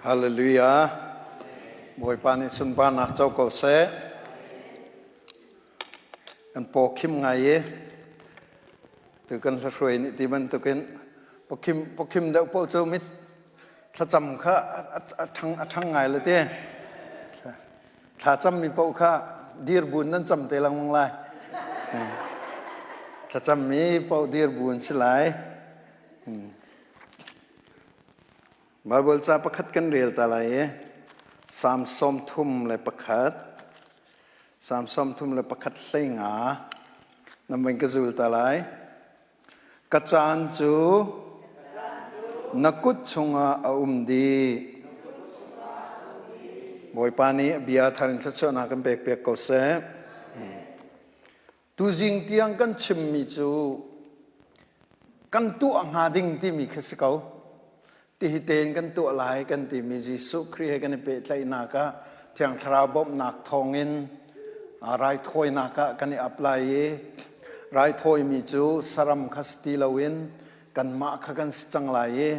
Hallelujah. Bawipa nih sunparnak co ko seh. Kan paw khim ngai i tu kan hlahruai nih ti bantukin pawkhim pawkhim deuh paoh cu mit thlacam kha a ṭhang a ṭhang ngai le ti. Thlacam mi paoh kha dir buin nan cam te lengmang lai. Thlacam mi paoh dir buin si lai. Baibal ca pakhat kan rel ta lai i Salm 31 Salm 31 hleinga na mui ka zul ta lai. Ka caan cu na kut chungah a um dih. Bawipa nih bia thar in thluachuahnak kan pek piak ko seh. Tuzing tiang kan chimmi cu kan tuah hnga ding timi khi si ko. Tihi tein kan tuah lai kan timi Jesuh Khrih he kan i pehtlaihnak ah Thiang Thlarau bawmhnak thawngin raithawinak ah kan i ap lai i raithawimi cu saram kha si ti loin kanmah kha kan si cang lai i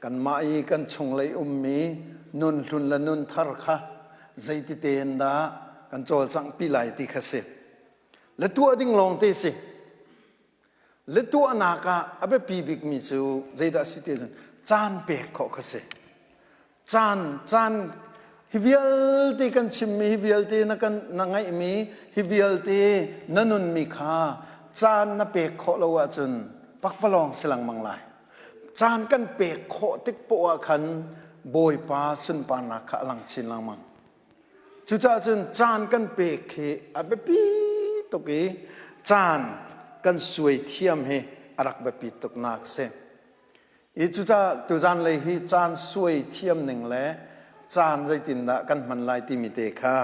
kanmah i kan chunglei ummi nun hlun le nun thar kha zeiti tein dah kan cawlcanghpi lai ti kha si. Le tuah ding lawng te si. Le tuahnak ah a biapi bikmi cu zeidah si ti cun caan pek khawh kha si. Caan caan hi vialte kan chimmi hi vialte na kan na ngaihmi hi vialte na nunmi kha caan na pek khawh lo ahcun pakpalawng si lengmang lai. Caan kan pek khawh tik poah ah khan Bawipa sunparnak kha a lang chin lengmang. Cucaah cun caan kan pek hi a biapi tuk i caan kan suai thiam hi a rak biapi tuknak a si. I cucaah tuzan lei hi caan suai thiam ning le caan zeitindah kan hman lai timi te kha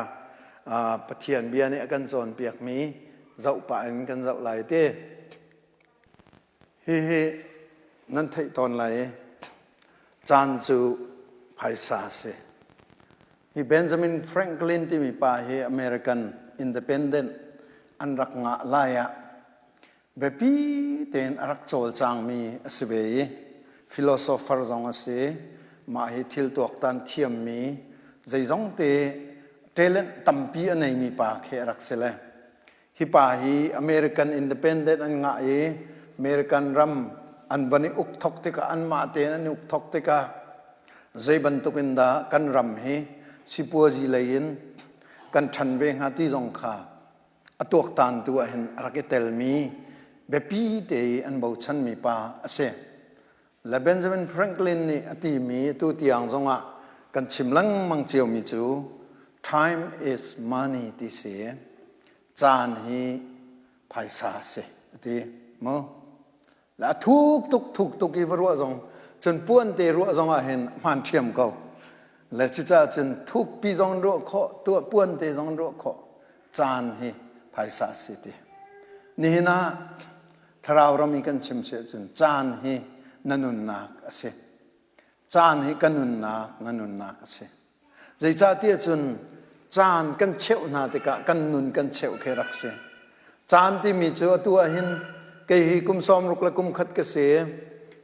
Pathian bia nih a kan cawnpiakmi zoh pah in kan zoh lai ti. Hihi nan theih tawn lai i caan cu phaisa a si. Hi Benjamin Franklin timi pa hi American Independent an rak ngah lai ah biapi tein a rak cawlcangmi a si ve i philosopher zong a si. Mah hi thil tuaktan thiammi zeizong te talent tampi a neimi pa khi a rak si le. Hi pa hi American Independent an ngah i American ram an van i uk thok tikah anmah tein an i uk thok tikah zei bantuk in dah kan ram hi sipuazi lei in kan ṭhan ve hnga ti zong kha a tuaktan tu ah hin a rak i telmi biapi te i an bochanmi pa a si. Le Benjamin Franklin nih a timi tu tiang zongah kan chim lengmang ciomi cu time is money ti si. Caan hi phaisa a si a ti mu. Le a thuk tuk thuk tuk i va ruah zong cun puan te ruah zong ah hin hmaan ṭhiam ko. Le cucaah cun thukpi zong ruah khawh, tuah puan te zong ruah khawh. Caan hi phaisa a si ti. Nihin ah Thlarau ram i kan chim si ahcun caan hi na nunnak a si. Caan hi ka nunnak, na nunnak a si. Zeicahtiah cun caan kan cheuh hna tikah kan nun kan cheuh khi rak si. Caan timi cu atu ah hin kei hi kum 60 le kum khat ka si.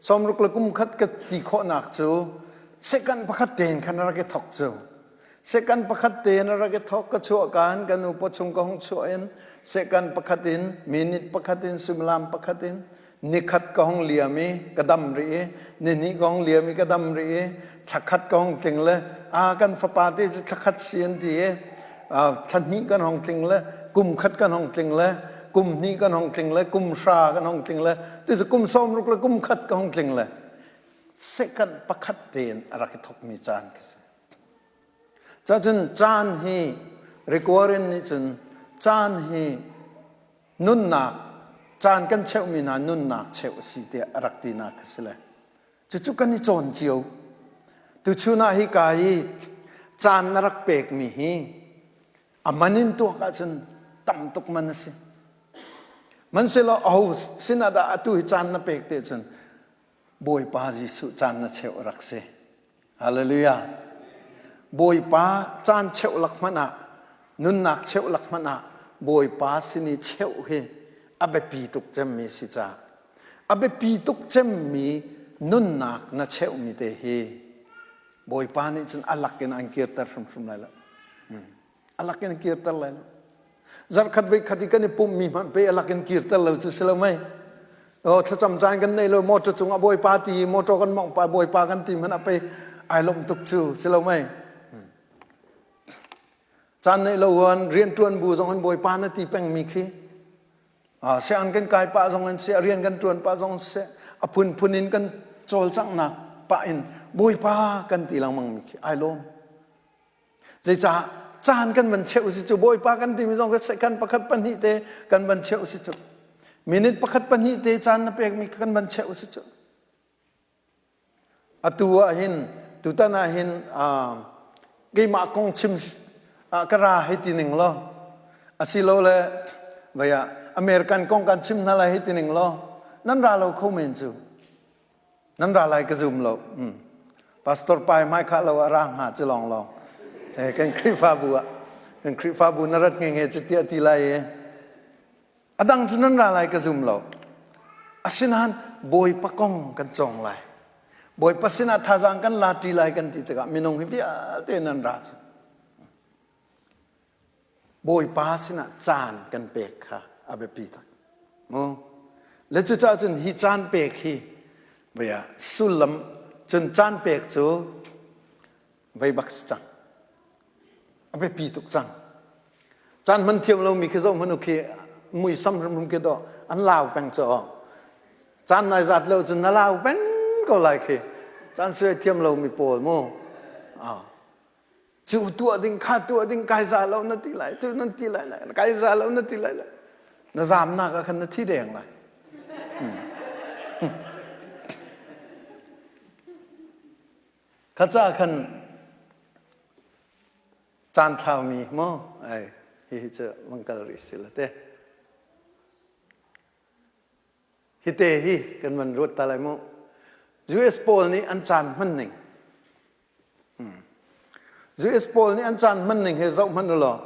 60 le kum khat ka ti khawhnak cu second pakhat tein khan rak i thok cu. Second pakhat tein a rak i thawk ka chuah kaan ka nu pawchung ka hung chuah in second pakhat in minute pakhat in suimilam pakhat in nikhat ka hung liam i ka dam rih i nihnih ka hung liam i ka dam rih i thlakhat ka hung tling le a kan fapa te cu thlakhat si an ti i thla hnih kan hung tling le kum khat kan hung tling le kum hnih kan hung tling le kum hra kan hung tling le ti cu kum 60 le kum khat ka hung tling le second pakhat tein a rak i thawkmi caan ka si. Cacun caan hi requiring nih cun caan hi nunnak caan kan cheuhmi hna nunnak cheuh a si tiah a rak tinak a si le cucu kan i cawn cio tuchun ah hi ka i caan na rak pekmi hi a man in tuak ahcun tam tuk man a si mansehlaw aho sinah dah atu hi caan na pek te cun Bawipa Jesuh caan na cheuh rak si. Hallelujah. Bawipa caan cheuh lak hmanh ah nunnak cheuh lak hmanh ah Bawipa sin i cheuh hi a biapi tuk cemmi si ca. A biapi tuk cemmi nunnak na cheuhmi te hi. Bawipa nih cun a lak in an kirter hrimhrim lai lo. A lak in kirter lai lo. Zarkhat voi khat i kan i pummi hmanh pe a lak in kirter lo cu si lo mei. Oh, thlacam caan kan nei lo motor cungah Bawipa ti motor kan mong pa Bawipa kan ti hmanh a pe ai lawmh tuk cu si lo mei. Caan neih lo an rianṭuan bu zong in Bawipa na ti pengmi khi sianginn kan kai pah zong in seh rian kan ṭuan pah zong in seh a phunphun in kan cawlcanghnak pah in Bawipa kan ti lengmang mi khi ai lawm. Zeicah caan kan van cheuh si cu Bawipa kan timi zong kan pakhat pahnih te kan van cheuh si cu minute pakhat pahnih te caan na pekmi kan van cheuh si cu Atu ah hin tutan ah hin keimah kong chim ka ra hei ti ning law asilole vei ah American kong kan chim hna lai hei ti ning law nan ra lo kho men cu nan ra lai ka zum lo. Pastor pai hmai khah lo ah ra hnga ci lawng lawng kan Khrihfabu ah kan Khrihfabu na rat nge nge cu tiah ti lai i A dang cu nan ra lai ka zum lo. Asinain Bawipa kong kan cawng lai. Bawipa sinah thazaang kan la ṭi lai kan ti tikah minung hi vialte nan ra cu. Bawipa sinah caan kan pek kha a biapi tak. Mu. Le cucaah cun hi caan pek hi vei ah sullam cun caan pek cu vei bak si cang. A biapi tuk cang. Caan hman thiam lomi khi zoh hmanh u khi muisam hrimhrim khi dawh an lau peng cu aw. Caan nai zat lo cun na lau peng ko lai khi. Caan suai thiam lomi pawl mu. Ah. Cu tuah ding kha tuah ding kai za lo na ti lai cu na ti lai lai kai za lo na ti lai lai na zamnak ah khan na thi deng lai. Hmm. Kha ca khan caan thlaumi maw ai hihi cu vang kal rih si la te. Hi te hi kan van ruat ta lai mu. US pawl nih an caan hman ning. US pawl nih an caan hman ning he zoh hmanh u law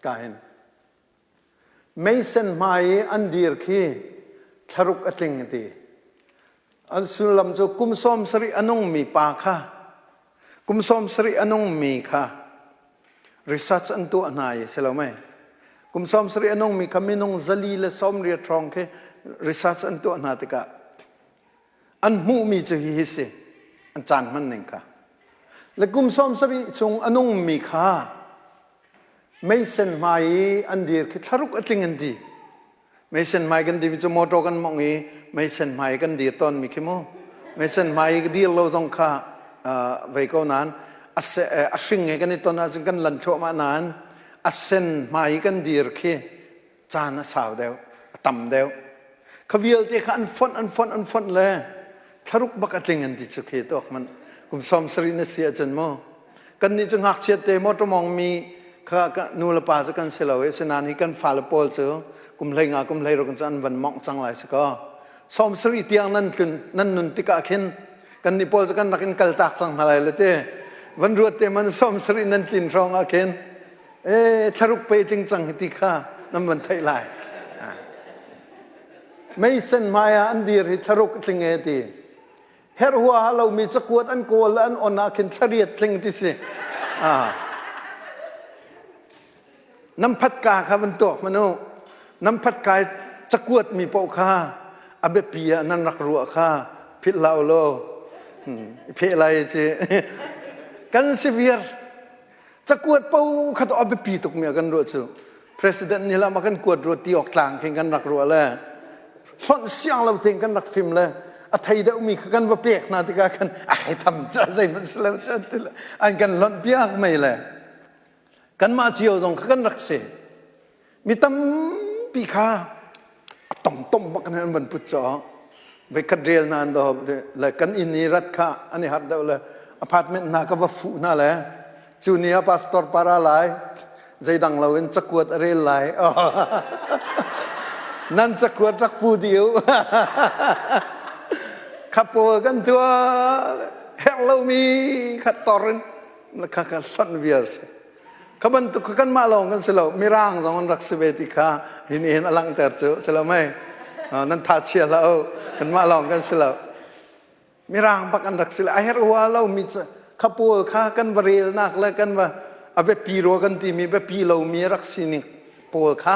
ka hin. Meisen hmai i an dir khi thlaruk a tling a ti. An sullam cu kum 70 a nungmi pa kha kum 70 a nungmi kha research an tuah hna i si lo mei. Kum 70 a nungmi kha minung 480 hrawng khi research an tuah hna tikah an hmuhmi cu hihi si an caan hman ning kha. Le kum 70 chung a nungmi kha meisen hmai i an dir khi thlaruk a tling an ti. Meisen hmai kan timi cu motor kan mong i meisen hmai kan dir tawnmi khi mu. Meisen hmai i dir lo zong kha vei ko nain a hring he kan i ton ahcun kan lan thluahmah nain a sen hmai i kan dir khi caan a sau deuh, a tam deuh. Kha vialte kha an fonh, an fonh, an fonh le thlaruk bak a tling an ti cu khi tuak man kum 70 na si ahcun mu. Kannih cu ngakchia te motor mongmi kha nu le pa cu kan si lo i asinain hi kan fale pawl cu kum 15 kum 16 cu an van mongh cang lai si kaw. 70 tiang nan tlun nan nun tikah khin kannih pawl cu kan rak in kaltak cang hna lai le ti. Van ruat te man 70 nan tlin hrawng ah khin e thlaruk pe tling cang hi ti kha nan van theih lai. Meisen hmai ah an dir hi thlaruk tling e ti. Herh huaha lomi cakuat an kawl le an on ah khin thlariat tling ti si. Ah. Nan phatka kha van tuak hmanh u. Nan phatka i cakuat mi paoh kha a biapi ah nan rak ruah kha philh hlah u law. I pheh lai ci. Kan si viar. Cakuat po kha to a biapi tukmi ah kan ruah cu. President nih lam a kan kuat ruah ti awk tlang khin kan rak ruah le hlonh siang lo tein kan rak fim le a thei deuhmi kha kan va pek hna tikah khan a hei tham cu zeihmanh si lo cu an ti le an kan hlonh piak mei le kanmah cio zong kha kan rak si. Mi tampi kha a tomtom bak in an van put caw voikhat rel hna an do le kan inn i rat kha an i harh deuh le apartment hna ka va fuh hna le cu ni ah pastor para lai zeidang lo in cakuat a rel lai nan cakuat rak pu diu kha pawl kan tuah herh lomi kha tor in kha kha hlonh vial si Kha bantuk kha kanmah lawng kan si lo, Mirang zong an rak si ve ti kha hi nih hin a langhter cu si lo mei? Nan tha chia hlah u, kanmah lawng kan si lo. Mirang bak an rak si le a herh hua lomi cu Kha pawl kha kan va relnak le kan va a biapi rua kan timi biapi lomi rak sining pawl kha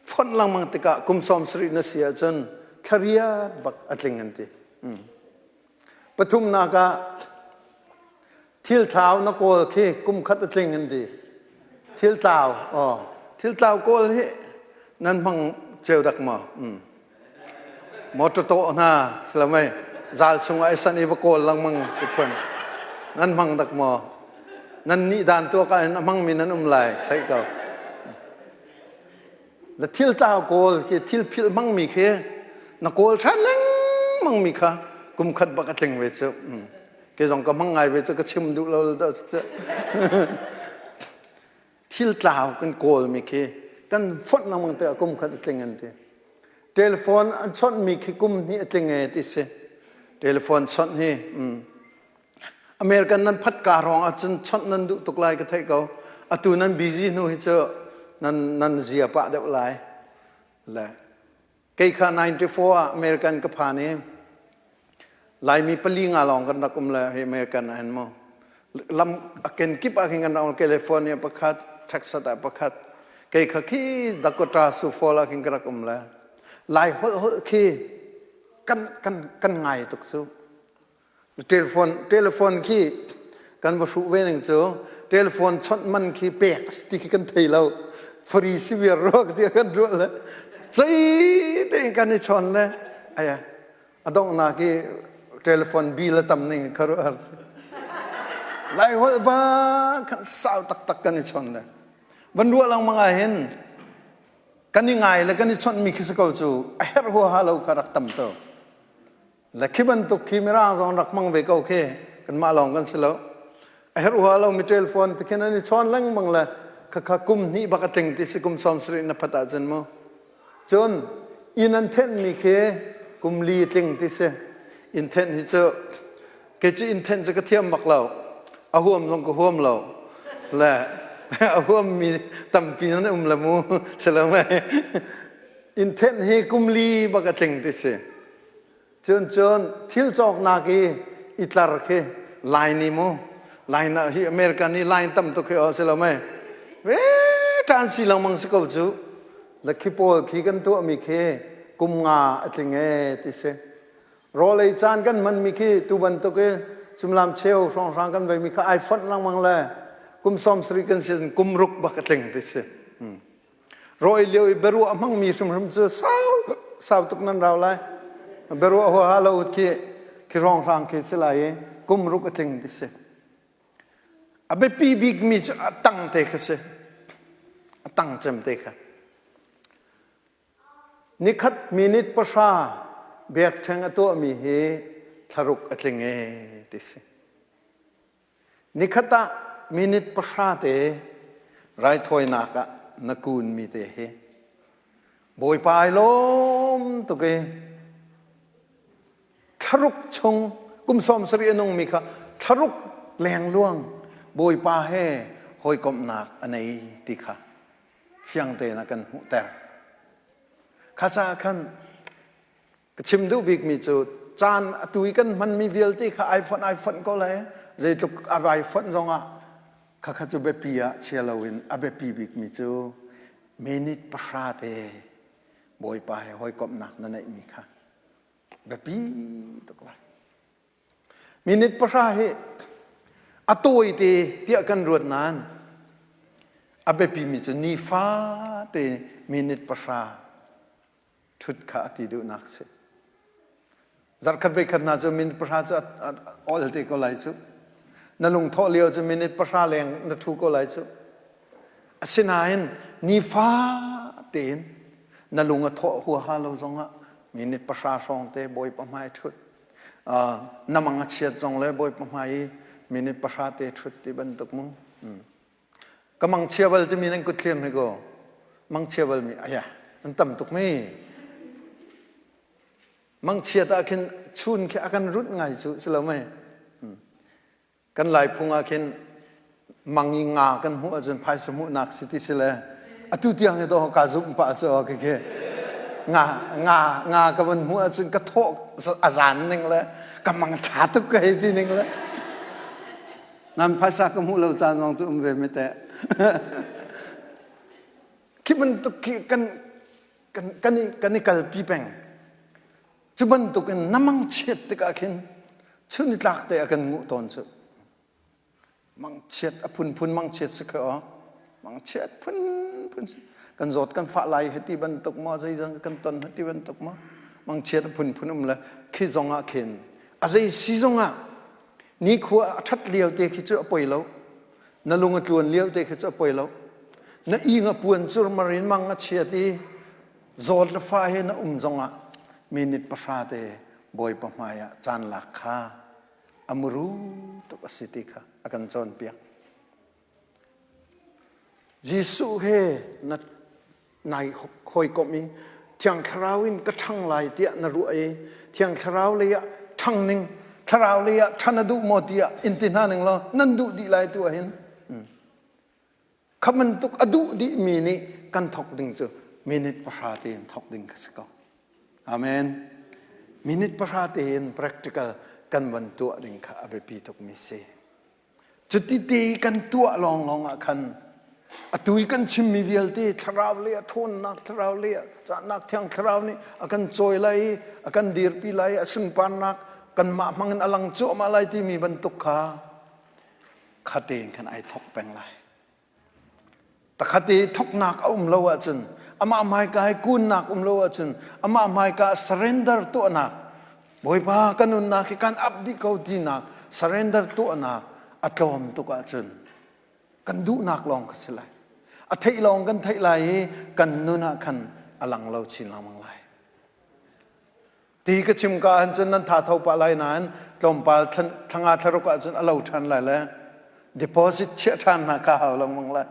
fonh lengmang tikah kum 70 na si ahcun thlariat bak a tling an ti. Pathumnak ah thil thlau na kawl khi kum khat a tling an ti. Thil tlau, oh, thil tlau kawl hi nan hmang ceu dak maw? Motor tawh hna silamai zal chungah i san i va kawl lengmang ti khun nan hmang dak maw? Nan nih dan tuak ah hin a hmangmi nan um lai theih ko. Na thil tlau kawl khi thil philh hmangmi khi na kawl ṭhan lengmang mi kha kum khat bak a tling ve cu. Ke zong ka hmang ngai ve cu ka chim duh lo dah cu. Thil tlau kan kawl mi khi kan fonh lengmang te kum khat a tling an ti. Telephone an chawnh mi khi kum hnih a tling e ti si. Telephone chawnh hi American nan phat ka ruang ahcun chawnh nan duh tuk lai ka theih ko. Atu nan busy hnu hi cu nan nan zia pah deuh lai. Le kei kha 94 ah American ka phan i Laimi pali nga lawng kan rak um le hi American ah hin mu. Lam a kenkip ah khin kan rak um California pakhat, Texas ah pakhat. Kei kha khi Dakota Sioux Falls ah khin ka rak um le Lai holh holh khi kan kan kan ngai tuk cu. Telephone telephone khi kan va hruh ve ning cu telephone chawnh man khi pek ti khi kan thei lo free si viar ruak ti kan ruah le cei tein kan i chawn le aya a donghnak i telephone bill a tam ning kha ruah har si lai holh ba khan sau taktak kan i chawn le van ruah lengmang ah hin kan i ngai le kan i chawnh mi khi si ko cu a herh huaha lo kha rak tam to Le khi bantuk khi mirang zong rak hmang ve ko khi kanmah lawng kan si lo. A herh hua lo mi telephone ti khin an i chawn lengmang le khakha kum hnih bak a tling ti si kum 70 na phat ahcun mu. Cun inn an thenh mi khi kum li tling ti si. Inn thenh hi cu kei cu inn thenh cu ka thiam bak lo. A huam zong ka huam lo. Le a huam mi tampi nan um le mu. Si lo mei. Inn thenh hi kum li bak a tling ti si. Cun cun thil cawknak i i tlar khi line i mu line ah hi American i line tam tuk hi aw si lo mei ve ṭan si lengmang si ko cu le khi pawl khi kan tuahmi khi kum nga a tling e ti si rawlei caan kan hmanmi khi tu bantuk i cumlam cheu hrawnghrang kan veimi kha ai fonh lengmang le kum 70 kan si kum ruk bak a tling ti si Rawi lio i biaruah a hmangmi hrimhrim cu sau sau tuk nan rau lai. Biaruah huaha lo khi khi hrawnghrang khi si lai i kum ruk a tling ti si. A biapi bikmi cu a tang te kha si. A tang cem te kha. Nikhat minute pahra biakṭheng a tuahmi hi thlaruk a tling e ti si. Nikhat ah minute pahra te raithawinak ah na kunmi te hi Bawipa ai lawm tuk i thlaruk chung kum 70 a nungmi kha thlaruk lengluang Bawipa he hawikomhnak a nei ti kha fiang tein a kan hmuhter. Kha caah khan Ka chim duh bikmi cu caan atu i kan hmanmi vialte kha ai fonh ai fonh ko lai. Zeitluk a vai fonh zongah khakha cu biapi ah chia loin a biapi bikmi cu minute pahra te Bawipa he hawikomhnak na neihmi kha biapi tuk lai. Minute pahra hi a tawite tiah kan ruat nain a biapimi cu nifate minute pahra ṭhut kha a ti duhnak si. Zarhkhat voikhat hna cu minute pahra cu a ol te ko lai cu. Na lungthawh lio cu minute pahra leng na ṭhu ko lai cu. Asinain nifa tein na lung a thawh huaha lo zongah minute pahra hrawng te Bawipa hmai ṭhut. Na mang a chiat zong le Bawipa hmai i minute pahra te ṭhut ti bantuk mu. Ka mangchia bal timi nan kut thlir hme ko. Mangchia bal mi aya an tam tuk mi. Mangchia ta khin chun khi a kan runh ngai cu si lo mei. Kan lai phung ah khin mang i nga kan hmuh ahcun phaisa hmuhnak si ti si le atu tiang hi to ka zumh pah cu ke ke nga nga nga ka van hmuh ahcun ka thawh a zan ning le ka mang ṭha tuk ka hei ti ning le. Nan phaisa ka hmuh lo caan zong cu um ve mi teh. Khi bantuk khi kan kan kan i kan i kalpi peng. Cu bantuk in na mangchiat tikah khin chun tlak te a kan nguh tawn cu. Mangchiat a phunphun mangchiat si kha aw. Mangchiat phunphun si. Kan zawt kan fah lai hiti bantuk maw zeizong kan ton hiti bantuk maw mangchiat a phunphun um le khi zong ah khin a zei si zong ah nikhua a ṭhat lio te khi cu a poi lo. Na lung a tluan lio te khi cu a poi lo. Na ing a puan curmar in mang a chiat i zawt le fa he na um zong ah minute pahra te Bawipa hmai ah caan lak kha a muru tuk a si ti kha a kan cawnpiak. Jesuh he na nai hawikomh i Thiang Thlarau in ka ṭhang lai tiah na ruah i Thiang Thlarau lei ah ṭhang ning Thlarau lei ah ṭhan a duh maw tiah in ti hna ning law nan duh dih lai tu ahhin kha bantuk a duh dihmi nih kan thawk ding cu minute pahra tein thawk ding kha si ko. Amen. Minute pahra tein practical kan van tuah ding kha a biapi tukmi si. Cuti te kan tuah lawnglawng ah khan atu i kan chimmi vialte thlarau lei ah ṭhawnnak thlarau lei ah cahnak thiang thlarau nih a kan cawi lai i a kan dirpi lai i a sunparnak kanmah hmang in a lang cuahmah lai timi bantuk kha kha tein khan ai thawk peng lai. Takhat i thawknak a um lo ahcun amah hmaika i kunnak um lo ahcun amah hmaika surrender tuahnak Bawipa ka nunnak hi kan ap dih ko tinak surrender tuahnak a tlawm tuk ahcun kan duhnak lawng ka si lai. A theih lawng kan theih lai i kan nun ah khan a lang lo chin lengmang lai. Ti ka chim ka ahcun cun nan tha tho pah lai nain tlawmpal thlanga thlaruk ahcun a lo ṭhan lai le deposit chiah ṭhan hna ka hau lengmang lai.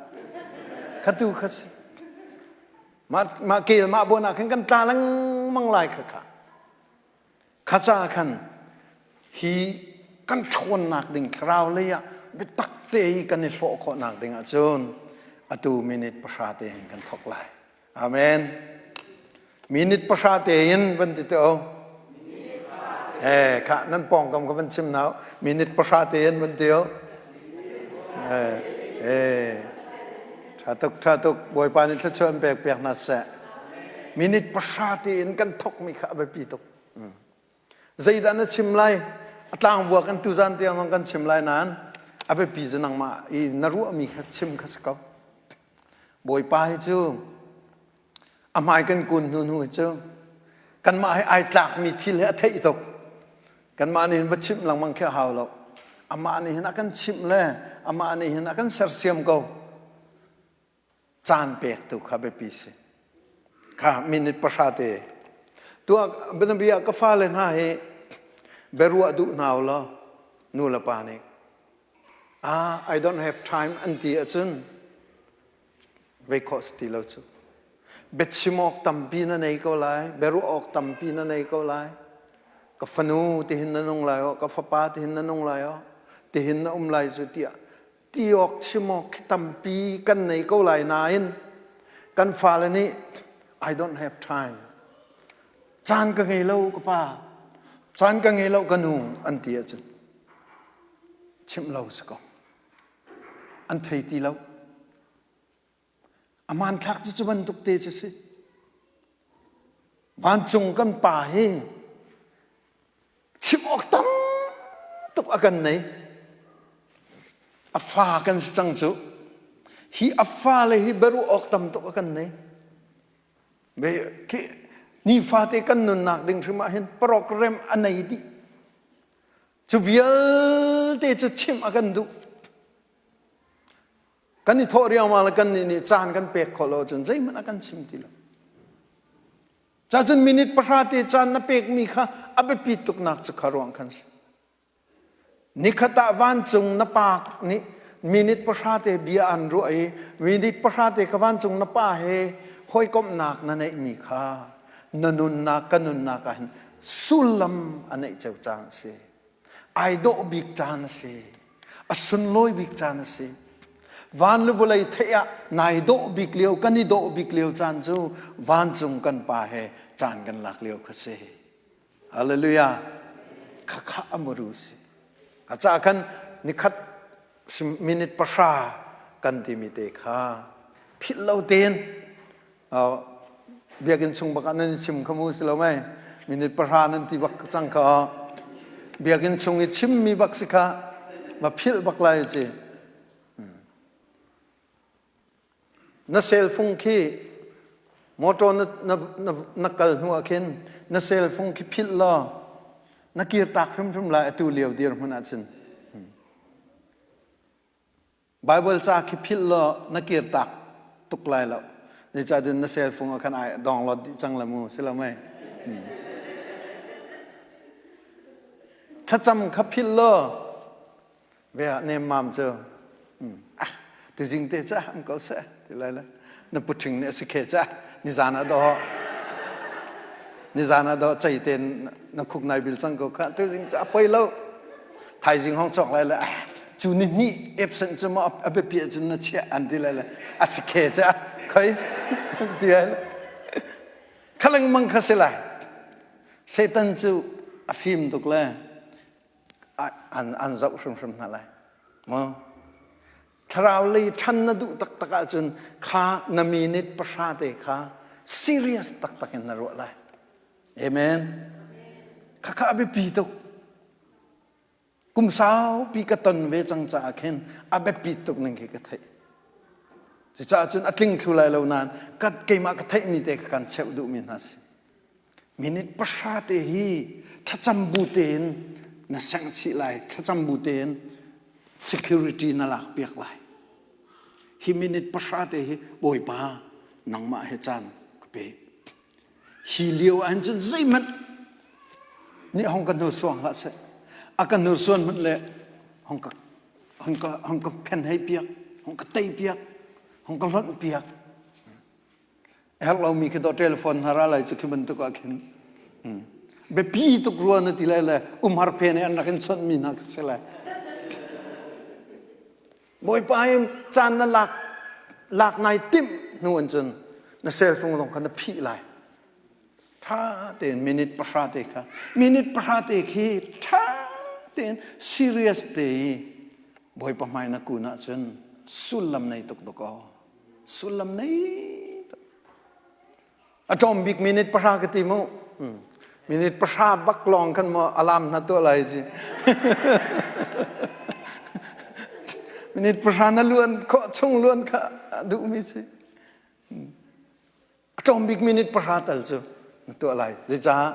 Kha tu kha si. Mah mah kel mah buan ah khan kan tla lengmang lai kha kha. Kha ca khan hi kan ṭhawnnak ding thlarau lei ah biatak te i kan i hlawh khawhnak ding ahcun atu minute pahra te in kan thawk lai. Amen. Minute pahra tein van ti te o. Eh, kha nan pawngkam ka van chim nau. Minute pahra tein van ti o. Eh, eh. Tha tuk, tha tuk. Bawipa nih thluachuah an pek piak hna seh. Minute pahra tein kan thawkmi kha a biapi tuk. Zeidah na chim lai? A tlangvua kan tuzan tiang zong kan chim lai nain a biapi cu nangmah i na ruahmi kha chim kha si ko. Bawipa hi cu a hmai kan kun hnu hnu hi cu kanmah he ai tlakmi thil hi a theih tuk. Kanmah nih hin va chimh lengmang khi a hau lo. Amah nih hin a kan chimh le amah nih hin a kan sersiam ko. Caan pek tu kha biapi si. Kha minute pahra te. Tuah bianabia ka fale hna hi biaruah duh hna u law nu le pa nih ah I don't have time an ti ahcun vei khawh si ti lo cu. Biachim awk tampi na nei ko lai, biaruah awk tampi na nei ko lai. Ka fanu tihin na nung lai aw, ka fapa tihin na nung lai aw, tihin na um lai cu tiah ti awk chim awk khi tampi kan nei ko lai nain kan fale nih I don't have time. Caan ka ngei lo ka pa, caan ka ngei lo ka nu an ti ahcun chimh lo si ko. An thei ti lo. A hmanthlak cu cu bantuk te cu si. Vancung kan pa hi chim awk tam tuk a kan nei. A fa kan si cang cu. Hi a fa le hi biaruah awk tam tuk a kan nei. Khi nifate kan nunnak ding hrim ah hin program a nei dih. Cu vialte cu chimh a kan duh. Kan i thawh riangmang le kan nih nih caan kan pek khawh lo ahcun zeihmanh a kan chim ti lo. Cacun minute pahra te caan na pekmi kha a biapit tuknak cu kha ruang khan si. Nikhat ah vancung na pa nih minute pahra te bia an ruah i minute pahra te ka vancung na pa he hawikomhnak na neihmi kha na nunnak ka nunnak ah hin sullam a neih ceu caan a si. Ai dawh bik caan a si. A sunlawi bik caan a si. Van le vawlei theih ah nai dawh bik lio kan i dawh bik lio caan cu vancung kan pa he caan kan lak lio kha si. Hallelujah. Khakha amuru si. Ka ca khan nikhat. Minute pahra kan timi te kha philh lo tein biakinn chung bak ah nan i chim kha mu si lo mei? Minute pahra nan ti bak cang kha biakinn chung i chimmi bak si kha ma philh bak lai ci. Na cellphone khi motor na, na, na, na kal hnu ah khin na cellphone khi philh law na kir tak hrimhrim lai atu lio dirhmun ahcun. Bible ca khi philh law na kir tak tuk lai lo. Zeicahtiah na cellphone ah khan ai download dih cang la mu si lo mei? Thlacam kha philh law ve ah nemmam cu ah tuzing te ca am ko seh ti lai le na puṭhing nih a si khe ca nizan ah dawh nizan ah dawh cei ten na khuk nai bil cang ko kha tuzing cu a poi lo thaizing hong chok lai le ah cu ni hnih absent cu maw a biapi cun na chiah an ti lai le a si khe ca khoi ti lai le kha lengmang kha si lai Satan cu a fim tuk le an, an zoh hrimhrim hna lai. Maw? Thlarau lei ṭhan na duh taktak ahcun kha na minute pahra te kha serious taktak in na ruah lai. Amen. Khakha a biapi tuk. Kum saupi ka ton ve cang caah khin a biapi tuk ning khi ka theih. Cucaah cun a tling thlu lai lo nain ka keimah ka theihmi te kha kan cheuh duhmi hna si. Minute pahra te hi thlacam bu tein na sengh chih lai, thlacam bu tein security na lak piak lai. Hi minute pahra te hi Bawipa nangmah he caan ka pe. Hi lio ahhin cun zeihmanh nih hong ka hnursuang hlah seh. A ka hnursuan hmanh le hong ka hong ka hong ka phen hei piak, hong ka tei piak, hong ka hlonh piak. Herh lomi khi dawh telephone hna ra lai cu khi bantuk ah khin biapi tuk rua na ti lai le umhar phen i an rak in chawnhmi hna khi si lai. Bawipa in caan na lak lak nai timh hnu in cun na cell phone zong kha na phih lai. Tha tein minute pahra te kha minute pahra te khi tha tein serious te i Bawipa hmai na kun ahcun sullam nei tuk tuk aw. Sullam nei tuk. A tlawm bik minute pahra ka ti mu. Minute pahra bak lawng khan maw alarm na tuah lai ci. Minute pahra na luan khawh chung luan kha a duhmi si. A tlawm bik minute pahra tal cu na tuah lai. Zeicah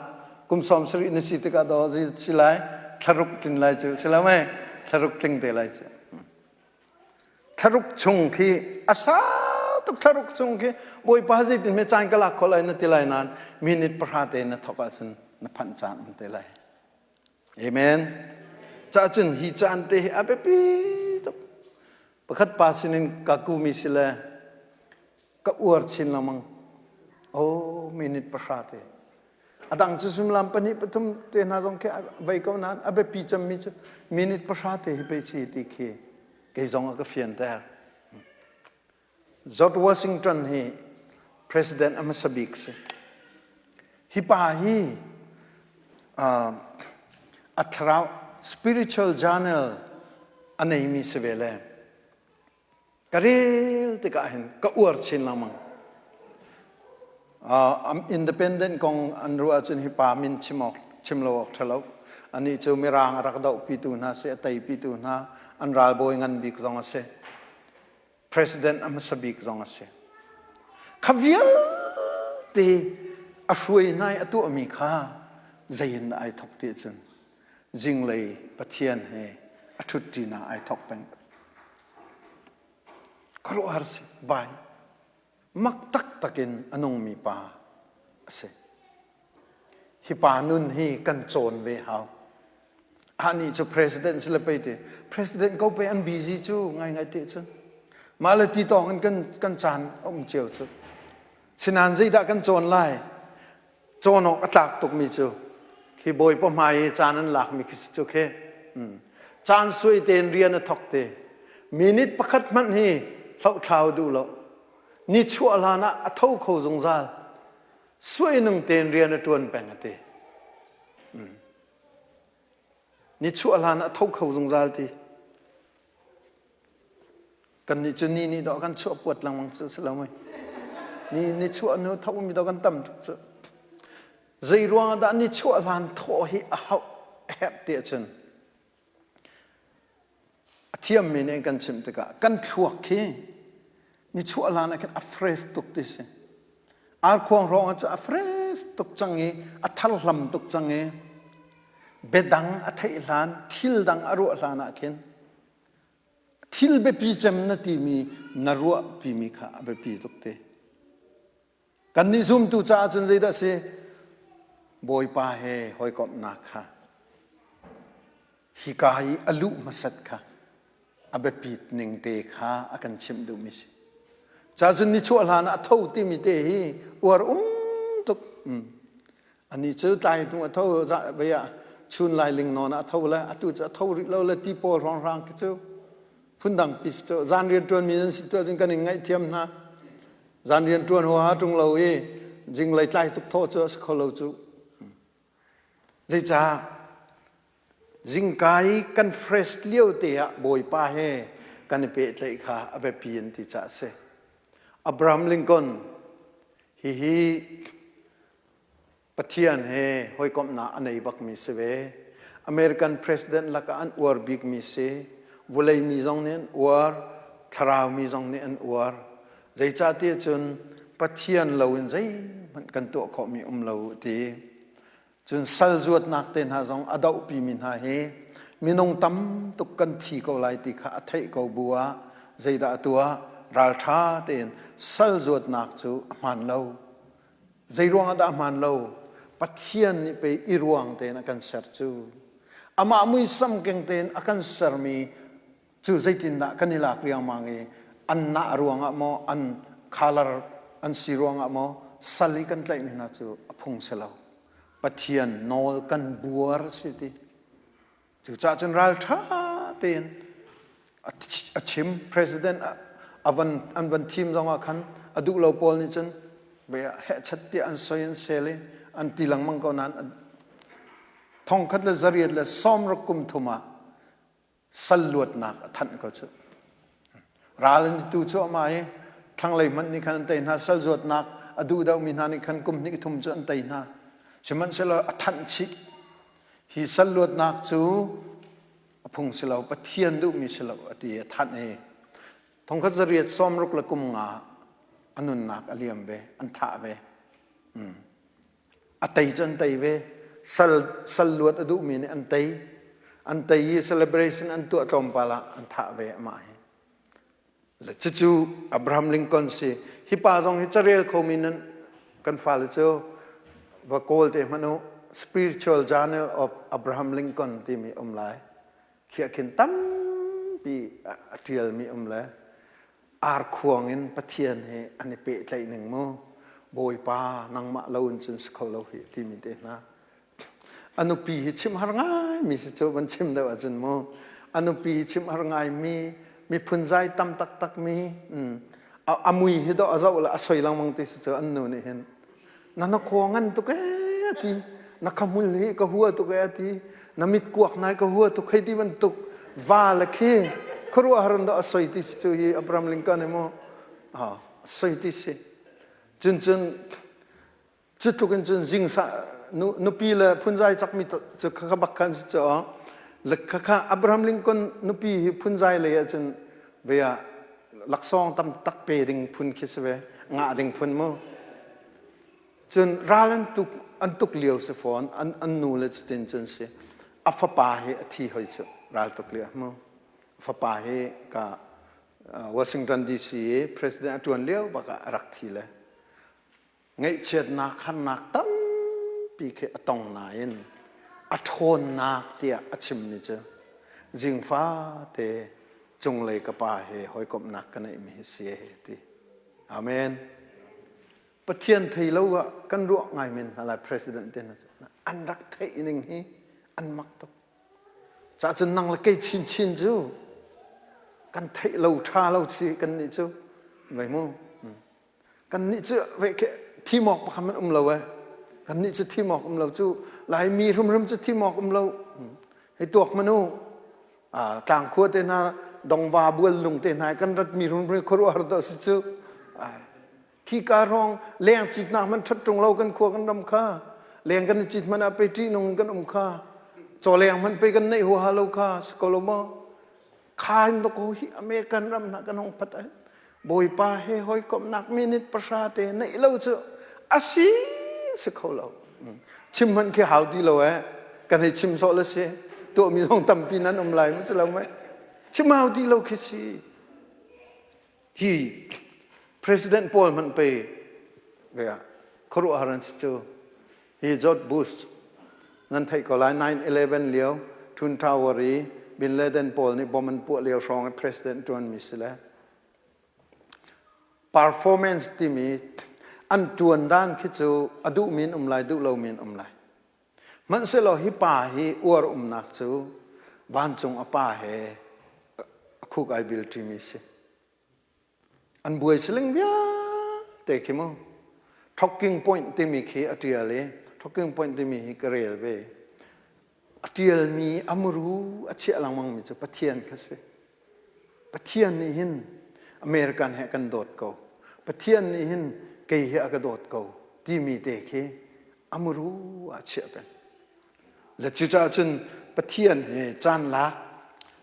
kum sawm sarih na si tikah daw si lai thlaruk tlin lai cu si lo mei thlaruk tling te lai cu. Thlaruk chung khi a sau tuk thlaruk chung khi Bawipa zeitin hme caan ka lak khawh lai na ti lai nain minute pahra te na thawk ahcun na phanh caan um te lai. Amen. Cah cun hi caan te hi a biapi tuk. Pakhat pa sinin ka kumi si le ka uar chin lengmang. Oh, minute pahra te. A dang cu suimilam pahnih pathum te hna zong khi vei ko nain a biapi cemmi cu minute pahra te hi pei si ti khi kei zong a ka fianter. George Washington hi president a hmasa bik si. Hi pa hi uh, a thlarau spiritual journal a neimi si ve le Ka rel tikah hin ka uar chin lengmang. Uh, independent kong an ruah ahcun hi pa min chim awk chim lo awk ṭha lo. Anih cu Mirang a rak dohpitu hna si, a teipitu hna, an ralbawi ngan bik zong a si. President a hmasa bik zong a si. Kha vialte a hruai hna i a tuahmi kha zei in dah ai thawk ti ahcun zinglei Pathian he a ṭhutṭinak ai thawk peng. Khuaruahhar si bai mak taktak in a nungmi pa a si. Hi pa nun hi kan cawn ve hau. Anih cu president si le pei ti. President ko pei an busy cu ngaingai te cun. Mah le ti tawng in kan, kan caan a um cio cu. Sinain zeidah kan cawn lai? Cawn awk a tlak tukmi cu khi bawipa hmai i caan an lakmi khi si cu khi caan suai tein rian a thawk te minute pakhat hmanh hi hlohthlau duh lo ni chuah hlan ah a tho kho zungzal suai nung tein rian a ṭuan peng a ti ni chuah hlan ah a tho kho zungzal ti. Kannih cu ni nih dawh kan chuah puat lengmang cu si lo mei. Ni ni chuah hnu tho mi dawh kan tam tuk cu. Zei ruang dah ni chuah hlan thawh hi a hauh a herh ti ahcun a thiammi nih kan chimh tikah kan thluak hi ni chuah hlan ah khin a fresh tuk ti si. Arkhuang hrawng ah cun a fresh tuk cang i a tharhlam tuk cang i biadang a theih hlan thil dang a ruah hlan ah khin Thil biapi cem na timi na ruahpimi kha a biapi tuk te. Kannih zumtu caah cun zeidah si? Bawipa he hawikomhnak kha hika i a luh hmasat kha a biapit ning te kha a kan chimh duhmi si. Ca cun nichuah hlan ah a tho timi te hi uar um tuk. Anih cu tlai hnu a tho vei ah chun lailing nawn ah a tho le atu cu a tho rih lo le ti pawl hrawnghrang khi cu phundang pi cu zan rian ṭuan mi nan si tu ahcun kan in ngaihthiam hna. Zan rian ṭuan huaha ṭung lo i zinglei tlai tuk thawh cu a si kho lo cu. Zeicah zingka i kan fresh lio te ah Bawipa he kan i pehtlaih kha a biapi an ti caah a si. Abraham Lincoln hihi Pathian he hawikomhnak a nei bakmi si ve. American president lakah an uar bikmi si. Vawlei mi zong nih an uar, thlarau mi zong nih an uar. Zeicahtiah cun Pathian loin zeihmanh kan tuah khawhmi um lo ti. Cun sal zuatnak te hna zong a dohpimi hna hi minung tam tuk kan thi ko lai ti kha a theih ko bu ah zeidah a tuah? Ralṭha tein sal zuatnak cu a hmaan lo. Zeiruang ah dah hmaan lo? Pathian nih pei i ruang tein a kan ser cu. Amah muisam keng tein a kan sermi cu zeitindah kan i lak riangmang i an nah ruangah maw an color an si ruangah maw sal i kan tlaihmi hna cu a phung si lo. Pathian nawl kan buar si ti. Cucaah cun ralṭha tein a chim president a van an van thim zongah khan a duh lo pawl nih cun hehchat tiah an soi an sel i an ti lengmang ko nain thongkhat le zariat le sawmruk kum thum ah sal luatnak a thanh ko cu ral an tu cuahmah i thlanglei hmanh nih khan an tei hna sal zuatnak a duh deuhmi hna nih khan kum hnih thum cu an tei hna sihmanhsehlaw a thanh chih Hi sal luatnak cu a phung si lo, Pathian duhmi si lo a ti a thanh i thongkhat zariat sawmruk le kum nga a nunnak a liam ve, an thah ve. A tei cu an tei ve. Sal, sal luat a duhmi nih an tei. An tei i celebration an tuah tlawmpal ah an thah ve amah hi. Le cucu Abraham Lincoln si. Hi pa zong hi carel khomi nan kan fale cu va kawl te hmanh u Spiritual Journal of Abraham Lincoln timi um lai. Khiah khin tampi a tialmi um le arkhuang in Pathian he an i pehtlaih ning mu. Bawipa nangmah lo in cun si kho lo hi timi te hna. A nupi hi chim har ngaimi si cu van chim deuh ahcun mu a nupi hi chim har ngaimi miphun zai tam taktak mi a mui hi dawh a zoh le a soi lengmang ti si cu an nu nih hin na na khaw ngan tuk ee a ti na khahmul hi ka hua tuk ee a ti na mit kuak nai ka hua tuk hei ti bantuk va le khi khuaruahhar in dawh a soi ti si cu hi Abraham Lincoln hi mu a soi ti si cun cun Cu tluk in cun zing sa nupi le phunzai cakmi cu khakha bak khan si cu le khakha Abraham Lincoln nupi hi phunzai lei ahcun ve ah laksawng tam tak pe ding phun khi si ve ngah ding phun mu cun ral an tuk an tuk lio si fawn an an nu le cutin cun si a fapa hi a thi hoi cu ral tuk lio mu fapa hi ka Washington DC i president a tuan lio bak ah a rak thi le Ngaihchiatnak harnak tampi khi a tong nain a ṭhawnnak tiah a chimmi cu zingfate cunglei ka pa he hawikomhnak ka neihmi hi si ti. Amen. Pathian thei lo ah kan ruah ngai men hna lai president te hna cu an rak theih ning hi an mak tuk. Cah cun nang le kei chinchin cu kan theih lo ṭha lo chi kan nih cu vei mu. Kannih cu thim awk pakhat hmanh um lo eh. Kannih cu thim awk um lo cu Laimi hrimhrim cu thim awk um lo. Hei tuak hmanh u. Tlangkhua te hna Dongva bual lung te hna kan rat mi run khuaruahhar dah si cu. Khi ka rong leng citnak hmanh ṭhat ṭung lo kan khua kan ram kha. Leng kan i cit hmanh ah pe ṭihnung in kan um kha. Caw leng hmanh pe kan neih huaha lo kha si ko lo maw? Kha in dawkaw hi American ram hna kan hong phat ai. Bawipa he hawikomhnak minute pahra te neih lo cu asi si kho lo. Chim hmanh khi hau ti lo eh. Kan hei chim sawh le si. Tuahmi zong tampi nan um lai ma si lo mei. Chim hau ti lo khi si. Hi President pawl hmanh pe ve ah khuaruahhar an si cu. Hi George Bush nan theih ko lai 9/11 lio Twin Tower i Bin Laden pawl nih bom an puah lio hrawng i president ṭuanmi si le performance timi an ṭuan dan khi cu a duhmi in um lai duh lomi in um lai. Hmanhsehlaw hi pa hi uar umnak cu vancung a pa he a khuk ai bil ṭimi si. An buai siling vialte khi mu. Talking point timi khi a ṭial i talking point timi hi ka rel ve. A ṭialmi a muru a chiah lengmangmi cu Pathian kha si. Pathian nih hin American he kan dawt ko. Pathian nih hin kei hi a ka dawt ko timi te khi a muru ah chiah peng. Le cucaah cun Pathian he caan lak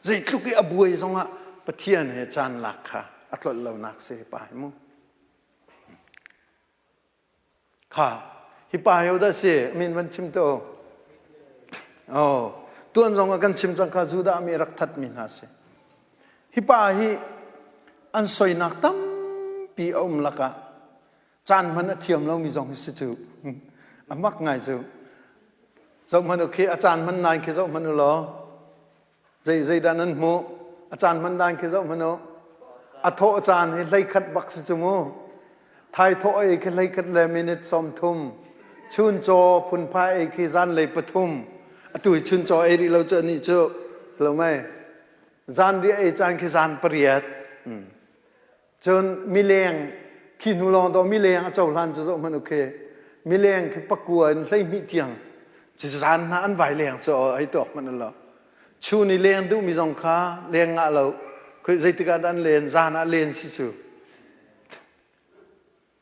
zeitluk i a buai zongah Pathian he caan lak kha a tlolh lonak si hi pa hi mu. Kha hi pa hi dah si min van chim to. Oh, tuan zong ah kan chim cang kha Judah mi rak that mi hna si. Hi pa hi an soinak tampi a um lakah caan hman a thiam lomi zong hi si cu a mak ngai cu zoh hmanh u khi a caan hman nain khi zoh hmanh u law zei zeidah nan hmuh a caan hman dan khi zoh hmanh u a thawh caan hi hleikhat bak si cu mu thai thawh ei khi hleikhat le minute 30 chun caw phunphai ei khi zanlei pathum atu hi chun caw ei rih lo cu ani cu lo mei zan riah ei caan khi zan pariat Cun mileng khi hnu lawng daw mileng a cohlan cu zoh hmanh u khi mileng khi pakua in 12 tiang ci zan hna an vai leng cu hei tuak hmanh lo chun i leng duhmi zong kha leng ngah lo khoi zeitik ah dah an len zan ah len si cu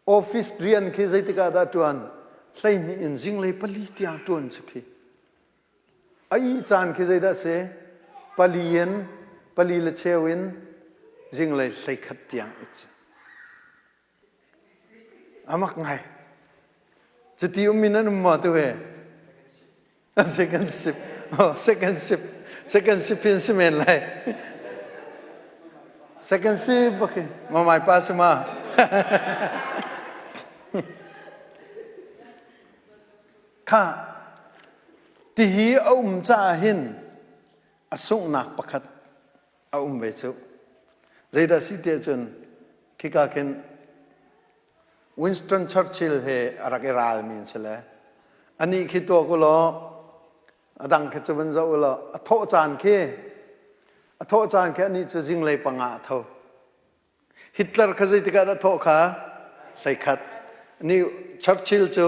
office rian khi zeitik ah dah tuan 12 in zinglei pali tiang tuan cu khi A ih caan khi zeidah a si? Pali in pali le cheu in zinglei 11 tiang it si. A mak ngai. Cuti ummi nan um maw tu he? Second shift. Oh, second shift. Second shift in si men lai. Second shift okay. Mamai pa si ma. Khah, tihi a um caah hin a sunghnak pakhat a um ve cu. Zeidah si tiah cun khika khin Winston Churchill he a rak i ralmi an si le anih khi tuak u law a dang khi cu van zoh u law a thawh caan khi a thawh caan khi anih cu zinglei panga a tho. Hitler kha zeitik ah dah thawh kha? 11. Ni Churchill cu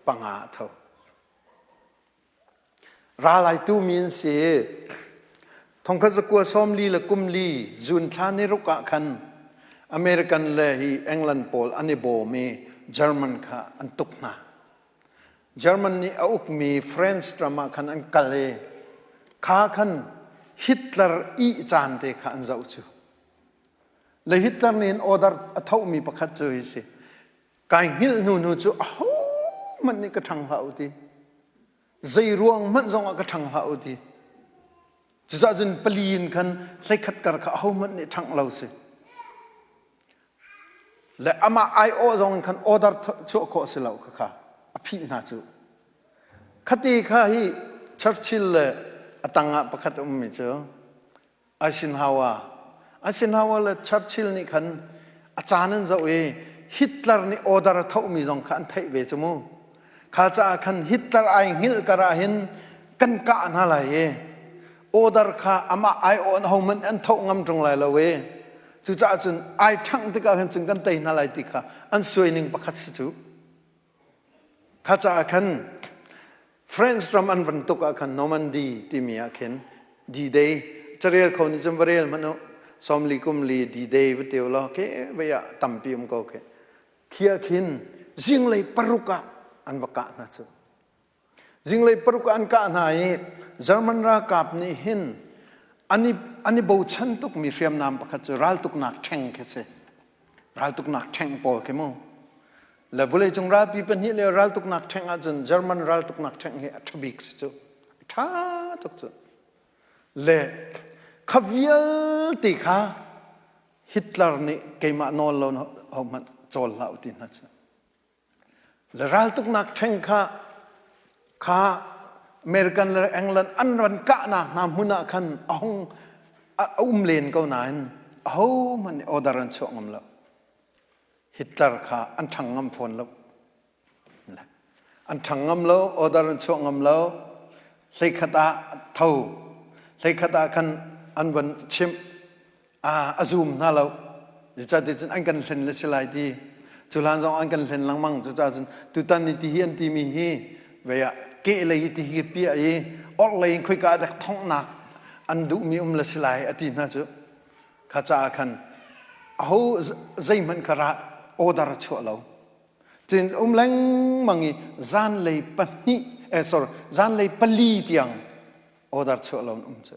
panga a tho. Ralaitu mi an si. Thongkhat zakua sawmli le kum li June thla ni ruk ah khan American le hi England pawl an i bawm i German kha an tuk hna. German nih a ukmi France ram ah khan an kal i kha khan Hitler ih caan te kha an zoh cu. Le Hitler nih hin order a thohmi pakhat cu hi si. Kai hngilh hnu hnu cu ahohmanh nih ka ṭhang hlah u ti. Zei ruang hmanh zong ah ka ṭhang hlah u ti. Cucaah cun pali in khan hleikhat kar kha ahohmanh nih ṭhangh lo si. Le amah aiawh zong in khan order chuah khawh si lo kha kha a phih hna cu. Khati kha hi Churchill le a tangah pakhat a ummi cu Eisenhower. Eisenhower le Churchill nih khan a caan an zoh i Hitler nih order a thohmi zong kha an theih ve cu mu. Kha caah khan Hitler ai hngilh kar ah hin kan kah hna lai i order kha amah aiawh in hohmanh an thoh ngam ṭung lai lo i cucaah cun ai ṭhangh tikah khan cun kan tei hna lai ti kha an suai ning pakhat si cu. Kha caah khan France ram an van tuk ah khan Normandy timi ah khin D-Day. Carel kho nih cun va rel hmanh u. 40 kum li D-Day va teu law ke vei ah tampi um ko khi. Khi ah khin zinglei paruk ah an va kah hna cu. Zinglei paruk ah an kah hna i German ralkap nih hin an i, an i bochan tukmi hriamnam pakhat cu raltuknak ṭheng khi si. Raltuknak ṭheng pawl khi mu. Le vawleicung ralpi pahnih le raltuknak ṭheng ahcun German raltuknak ṭheng hi a ṭha bik si cu. A ṭha tuk cu. Le kha vialte kha Hitler nih keimah nawl lo hohmanh cawl hlah u ti hna cu. Le raltuknak ṭheng kha kha American le England an ran kahnak hna hmun ah khan a hung a um len ko nain ahohmanh nih order an chuah ngam lo. Hitler kha an ṭhang ngam fawn lo. An ṭhang ngam lo, order an chuah ngam lo. Hleikhat ah tho, hleikhat ah khan an van chimh, a zum hna lo. Zeicahtiah cun an kan hlen le si lai ti. Cu hlan zong an kan hlen lengmang. Cucaah cun tutan ni ti hi an timi hi vei ah keh lei i ti hi piah i orhlei in khoika dek thonghnak an duhmi um le si lai a ti hna cu. Kha caah khan aho zeihmanh kha ra order a chuah lo. Cun um lengmang i zanlei pahnih eh sorry zanlei pali tiang order chuah lo in um cu.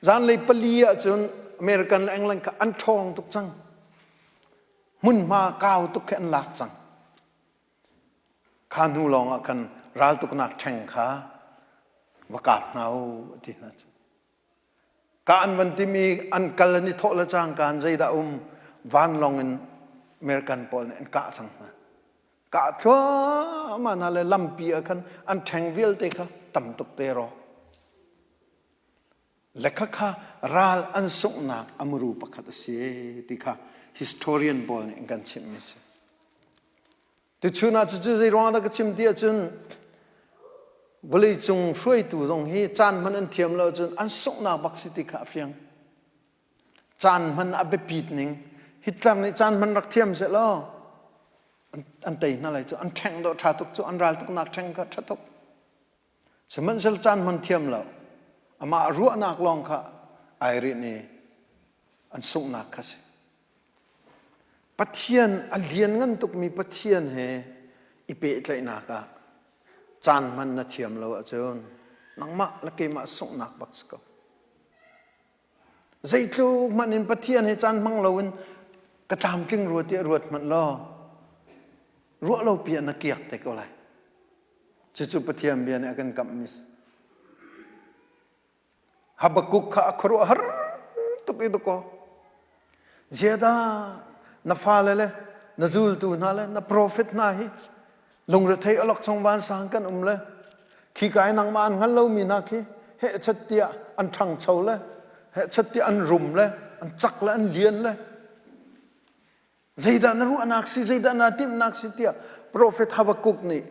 Zanlei pali ahcun American le England kha an ṭhawng tuk cang. Hmunhma kau tuk khi an lak cang. Kha hnu lawng ah khan raltuknak ṭheng kha va kap hna u ti hna cu. Ka an van timi an kal an i thawh le cangka in zeidah um vanlawng in American pawl nih an kah cang hna. Kah thluahmah hna le lampi ah khan an ṭheng vialte kha tam tuk te rawk. Le khakha ral an sunghnak a muru pakhat a si ti kha historian pawl nih an kan chimhmi a si. Tuchun ah cucu zei ruangah dah ka chim ti ahcun vawleicung hruaitu zong hi caan hman an thiam lo ahcun an sunghnak bak si ti kha a fiang. Caan hman a biapit ning Hitler nih caan hman rak thiam seh law an tei hna lai cu an ṭheng dawh ṭha tuk cu an ral tuknak ṭheng kha ṭha tuk. Sihmanhsehlaw caan hman thiam lo amah ruahnak lawng kha ai rinh i an sunghnak kha si. Pathian a lianngan tukmi Pathian he i pehtlaihnak ah caan hman na thiam lo ahcun nangmah le keimah sunghnak bak si ko. Zeitluk hmanh in Pathian he caan hmang loin ka tlamtling rua tiah ruat hmanh law ruah lo pi ah na kiak te ko lai. Cucu Pathian bia nih a kan kamhmi si. Habakkuk kha a khuaruahhar tuk i dakaw. Ziadah na fale le na zultu hna le na profet hna hi lungrethei awlokchong vansang kan um le khika i nangmah an hngal lomi hna khi hehchat tiah an ṭhangcho le hehchat tiah an rum le an cak le an lian le Zeidah na ruahnak si, zeidah naa timhnak si tiah profet Habakkuk nih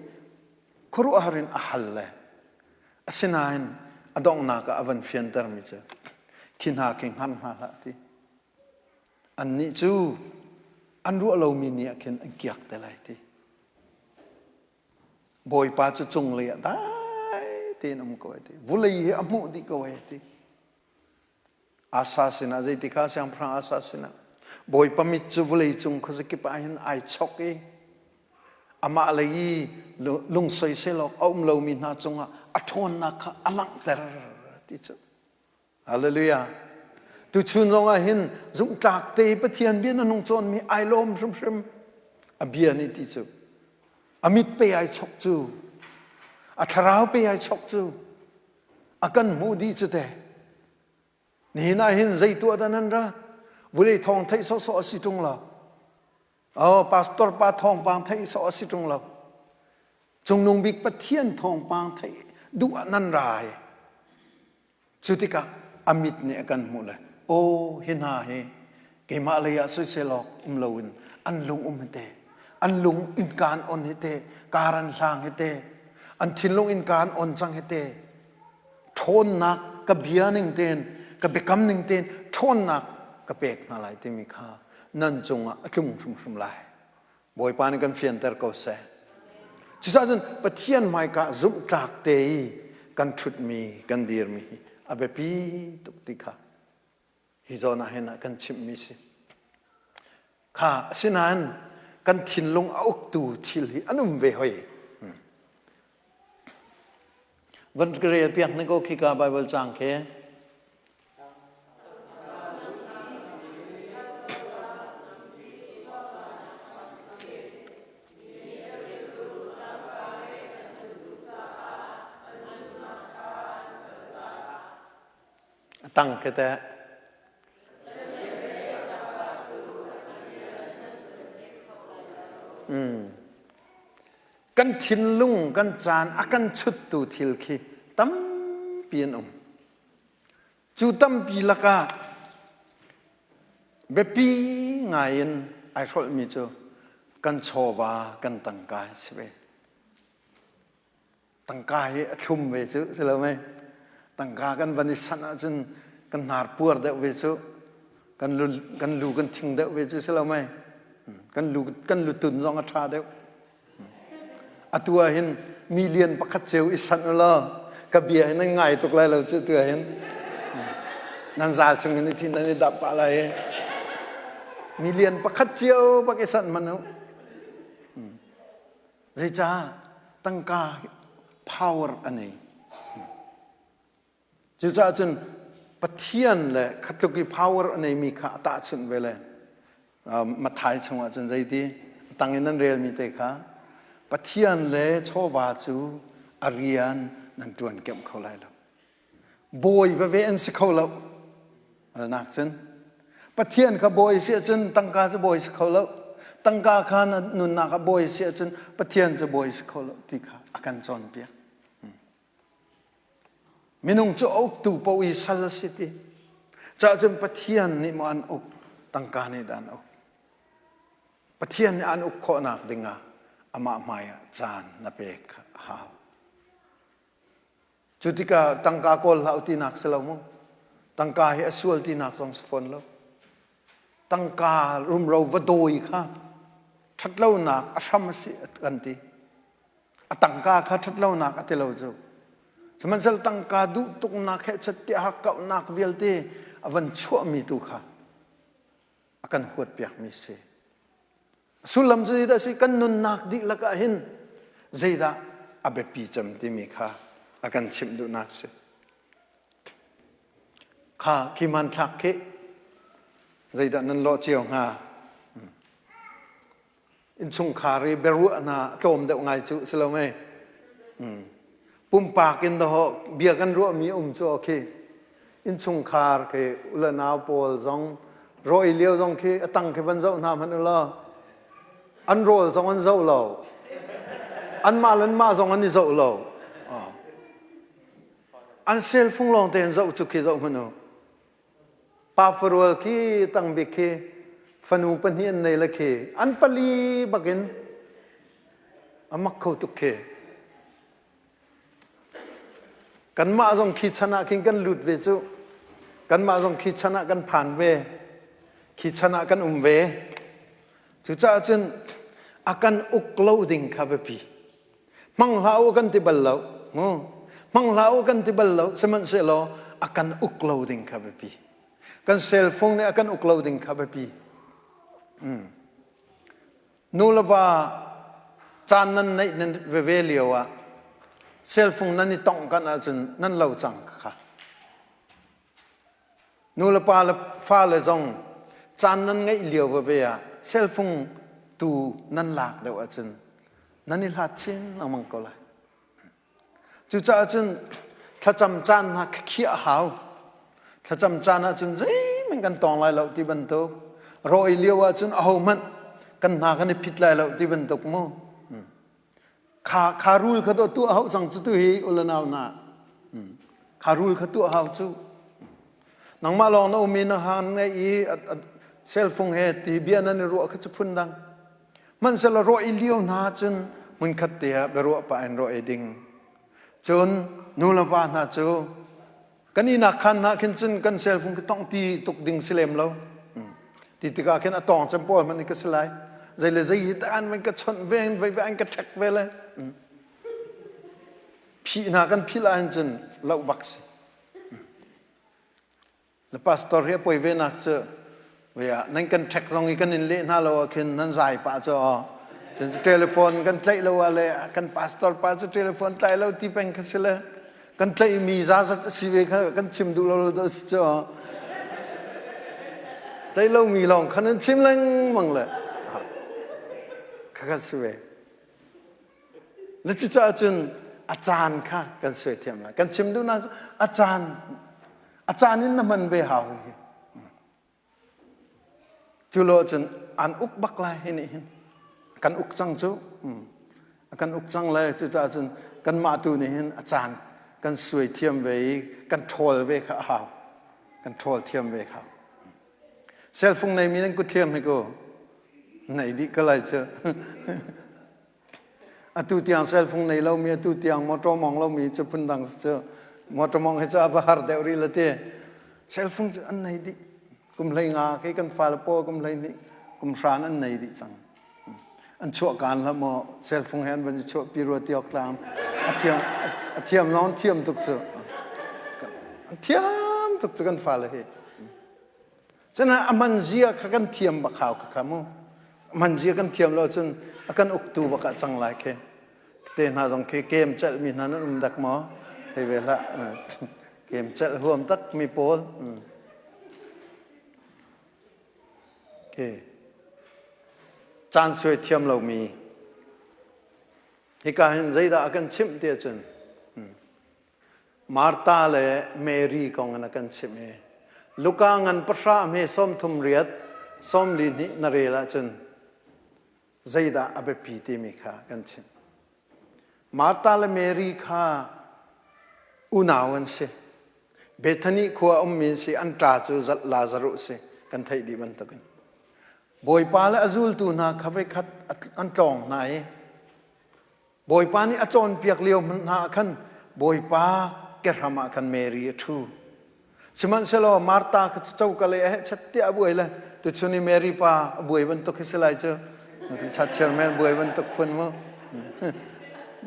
khuaruahhar in a hal le asinain a donghnak ah a van fiantermi cu khi hna khi hngar hna hlah ti. Annih cu an ruah lomi ni ah khin an kiak te lai ti. Bawipa cu cunglei ah dai tein um ko ai ti. Vulei hi a hmuh dih ko ai ti. Asa sinah zeiti kha siangpahrang Asa sinah Bawipa mit cu vawlei cung khuazakip ah hin ai chok i amah lei i lungsoisel awk a um lomi hna cungah a ṭhawnnak kha a langhter ti cu. Hallelujah. Tuchun zong ah hin zumhtlak te Pathian bia na nung cawnmi ai lawm hrimhrim. A bia nih ti cu. A mit pe ai chok cu. A thlarau pe ai chok cu. A kan hmuh dih cu te. Nihin ah hin zei tuah dah nan rat? Vulei thawng theih sawhsawh a si ṭung lo. Oh, pastor pa thawngpang theih sawh a si ṭung lo. Cungnung bik Pathian thawngpang theih duh ah nan ra hi. Cu tikah a mit nih a kan hmuh le aw hi hna hi keimah lei ah soisel awk um loin an lung um hi te an lung innka an on hi te kar an hlang hi te an thinlung innka an on cang hi te ṭhawnnak ka bia ning tein ka biakam ning tein ṭhawnnak ka pek hna lai timi kha nan cungah a tlung hrimhrim lai Bawipa nih kan fianter ko seh. Cucaah cun Pathian hmaika zumhtlak te i kan ṭhutmi, kan dirmi hi A biapi tuk ti kha hi zawn ah hin ah kan chimhmi si. Kha asinain kan thinlung a uktu thil hi an um ve hoi. Van rel piak ne ko khika Bible cang khi. A tang khi teh. Mm. Kan thinlung, kan caan a kan chuttu thil khi tampi an um. Cu tampi lakah biapi ngai in ai hrolhmi cu kan chawva, kan tangka hi si ve. Tangka hi a thlum ve cu si lo mei? Tangka kan van i sanh ahcun kan hnar puar deuh ve cu. Kan lu, kan lu kan thing deuh ve cu si lo mei? Kan lu, kan lutun zong a ṭha deuh. Atu ah hin million pakhat ceu i sanh u law ka bia hi nan ngai tuk lai lo cu tu ah hin nan zal chung in i thin nan i dap pah lai i million pakhat cio bak i sanh hmanh u. Zeicah tangka power a nei. Cucaah cun Pathian le khatluk i power a neimi kha a tahchunh ve le Matthai chungah cun zeiti tang in nan relmi te kha Pathian le chawva cu a rian nan ṭuan kemh kho lai lo. Bawi veve an si kho lo. Alnak cun Pathian kha bawi si ahcun tangka cu bawi si kho lo. Tangka kha na nunnak ah bawi si ahcun Pathian cu bawi si kho lo ti kha a kan cawnpiak. Minung cu a uktu paoh i sal a si ti. Cah cun Pathian nih maw an uk, tangka nih dah an uk. Pathian nih an uk khawhnak dingah amah hmaiah caan na pek a hau. Cu tikah tangka kawl hlah u tinak si lo mu. Tangka hi a sual tinak zong si fawn lo. Tangka rumro va dawi kha ṭhatlonak a hram a si kan ti. A tangka kha ṭhatlonak a ti lo cu. Sihmanhsehlaw tangka duh tuknak he chat tiah hakkauhnak vialte a van chuahmi tu kha a kan huatpiakmi si. A sullam cu zeidah a si? Kan nunnak dihlak ah hin zeidah a biapi cem timi kha a kan chimh duhnak si. Kha khi hmanthlak khi zeidah nan lawh cio hnga? Innchungkhar i biaruah hna tlawm deuh ngai cu si lo mei? Pumpak in dawh bia kan ruahmi um cu khi innchungkhar khi ule nau pawl zong rawi lio zong khi a tang khi van zoh hna hmanh u law an rawl zong an zoh lo anmah le anmah zong an i zoh lo an cell phone lawng te in zoh cu khi zoh hmanh u Pa farual khi tangbik khi fanu pahnih an nei le khi an pali bakin a mak kho tuk khi. Kanmah zong khi chan ah khin kan lut ve cu. Kanmah zong khi chan ah kan phan ve. Khi chan ah kan um ve. Cucaah cun a kan uk lo ding kha biapi. Hmang hlah u kan ti bal lo. Mu. Hmang hlah u kan ti bal lo. Sihmanhsehlaw a kan uk lo ding kha biapi. Kan cell phone nih a kan uk lo ding kha biapi. Mm. Nu le va caan nan neih nan veve lio ah cell phone nan i tongh kan ahcun nan lo cang kha. Nu le pa le fale zong caan nan ngeih lio veve ah cell phone tu nan lak deuh ahcun nan i hlat chin lengmang ko lai. Cucaah cun thlacam caan hna khiah a hau. Thlacam caan ahcun zeihmanh kan tawng lai lo ti bantuk. Rawi lio ahcun ahohmanh kan hna kan i phit lai lo ti bantuk mu. Kha kha rul kha tuah tuah hau cang cu tu hi ulanau na. Kha rul kha tuah hau cu. Nangmah lawng na um i na han ngai i cell phone he ti bia nan i ruah kha cu phun dang. Hmanhsehlaw ruah i lio hna cun hmunkhat te ah biaruah pah in ruah ei ding. Cun nu le va hna cu kan ihnak khan hna khin cun kan cell phone khi tongh ti tuk ding si lem lo. Ti tikah khin a tawng cem pawl hmanh ka si lai. Zei le zei hi ta an van ka chawnh ve vai vai an ka ṭhek ve le. Phih hna kan philh ahhin cun loh bak si. Na pastor hi a poi ve nak cu Via nan kan ṭhek zong i kan in leh hna lo ah khin nan zai pah cu aw. Cun telephone kan tlaih lo ah le kan pastor pa cu telephone tlai lo ti peng kha si le kan tlaihmi zazat a si ve kha kan chim duh lo lo dawh si cu aw. Tlaih lomi lawng kha nan chim lengmang le kha kha si ve. Na cucaah cun a caan kha kan suai thiam lai. Kan chim duhnak cu a caan a caan in na hman ve hau hi. Cu lo cun an uk bak lai hi nih hin. Kan uk cang cu. A kan uk cang le cucaah cun kanmah tu nih hin a caan kan suai thiam ve i kan ṭhawl ve kha a hau. Kan ṭhawl thiam ve kha. Cellphone neimi nan kut thiam hi ku. Nei dih ko lai cu. Atu tiang cellphone nei lomi, atu tiang motor mong lomi cu phundang cu motor mong hi cu a va har deuh rih la ti. Cellphone cu an nei dih. Kum hlei nga khi kan fale pawl kum hlei hnih kum hran an nei dih cang. An chuah kaan hlah maw cellphone he an van i chuah pi rua ti awk tlang. A thiam a thiam lawng thiam tuk cu. An thiam tuk cu kan fale hi. Cun a man zia kha kan thiam bak hau kha kha mu. A man zia kan thiam lo cun a kan uktu bak ah cang lai khi. Te hna zong khi kem celh mi hna nan um dak maw? Thei ve hlah. Kem celh huam tak mi pawl. Okay. Caan suai thiam lo mi. Hika hin zeidah a kan chimh ti ahcun Martha le Mary kong in a kan chimh i Luka ngan pahra hme sawm thum riat sawm li hnih na rel ahcun zeidah a biapi timi kha kan chimh. Martha le Mary kha unau an si. Bethany khua ummi an si, an ṭa cu Lazarus si, kan theih dih bantukin. Bawipa le a zultu hna kha voikhat an tlawng hna i Bawipa nih a cawnpiak lio hmanh hna ah khan Bawipa kehram ah khan Mary a ṭhu. Sihmanhsehlaw Martha kha coka lei a heh chat tiah a buai le tuchun i Mary pa a buai bantuk hi si lai cu. Kan chat chairman buai bantuk phun mu.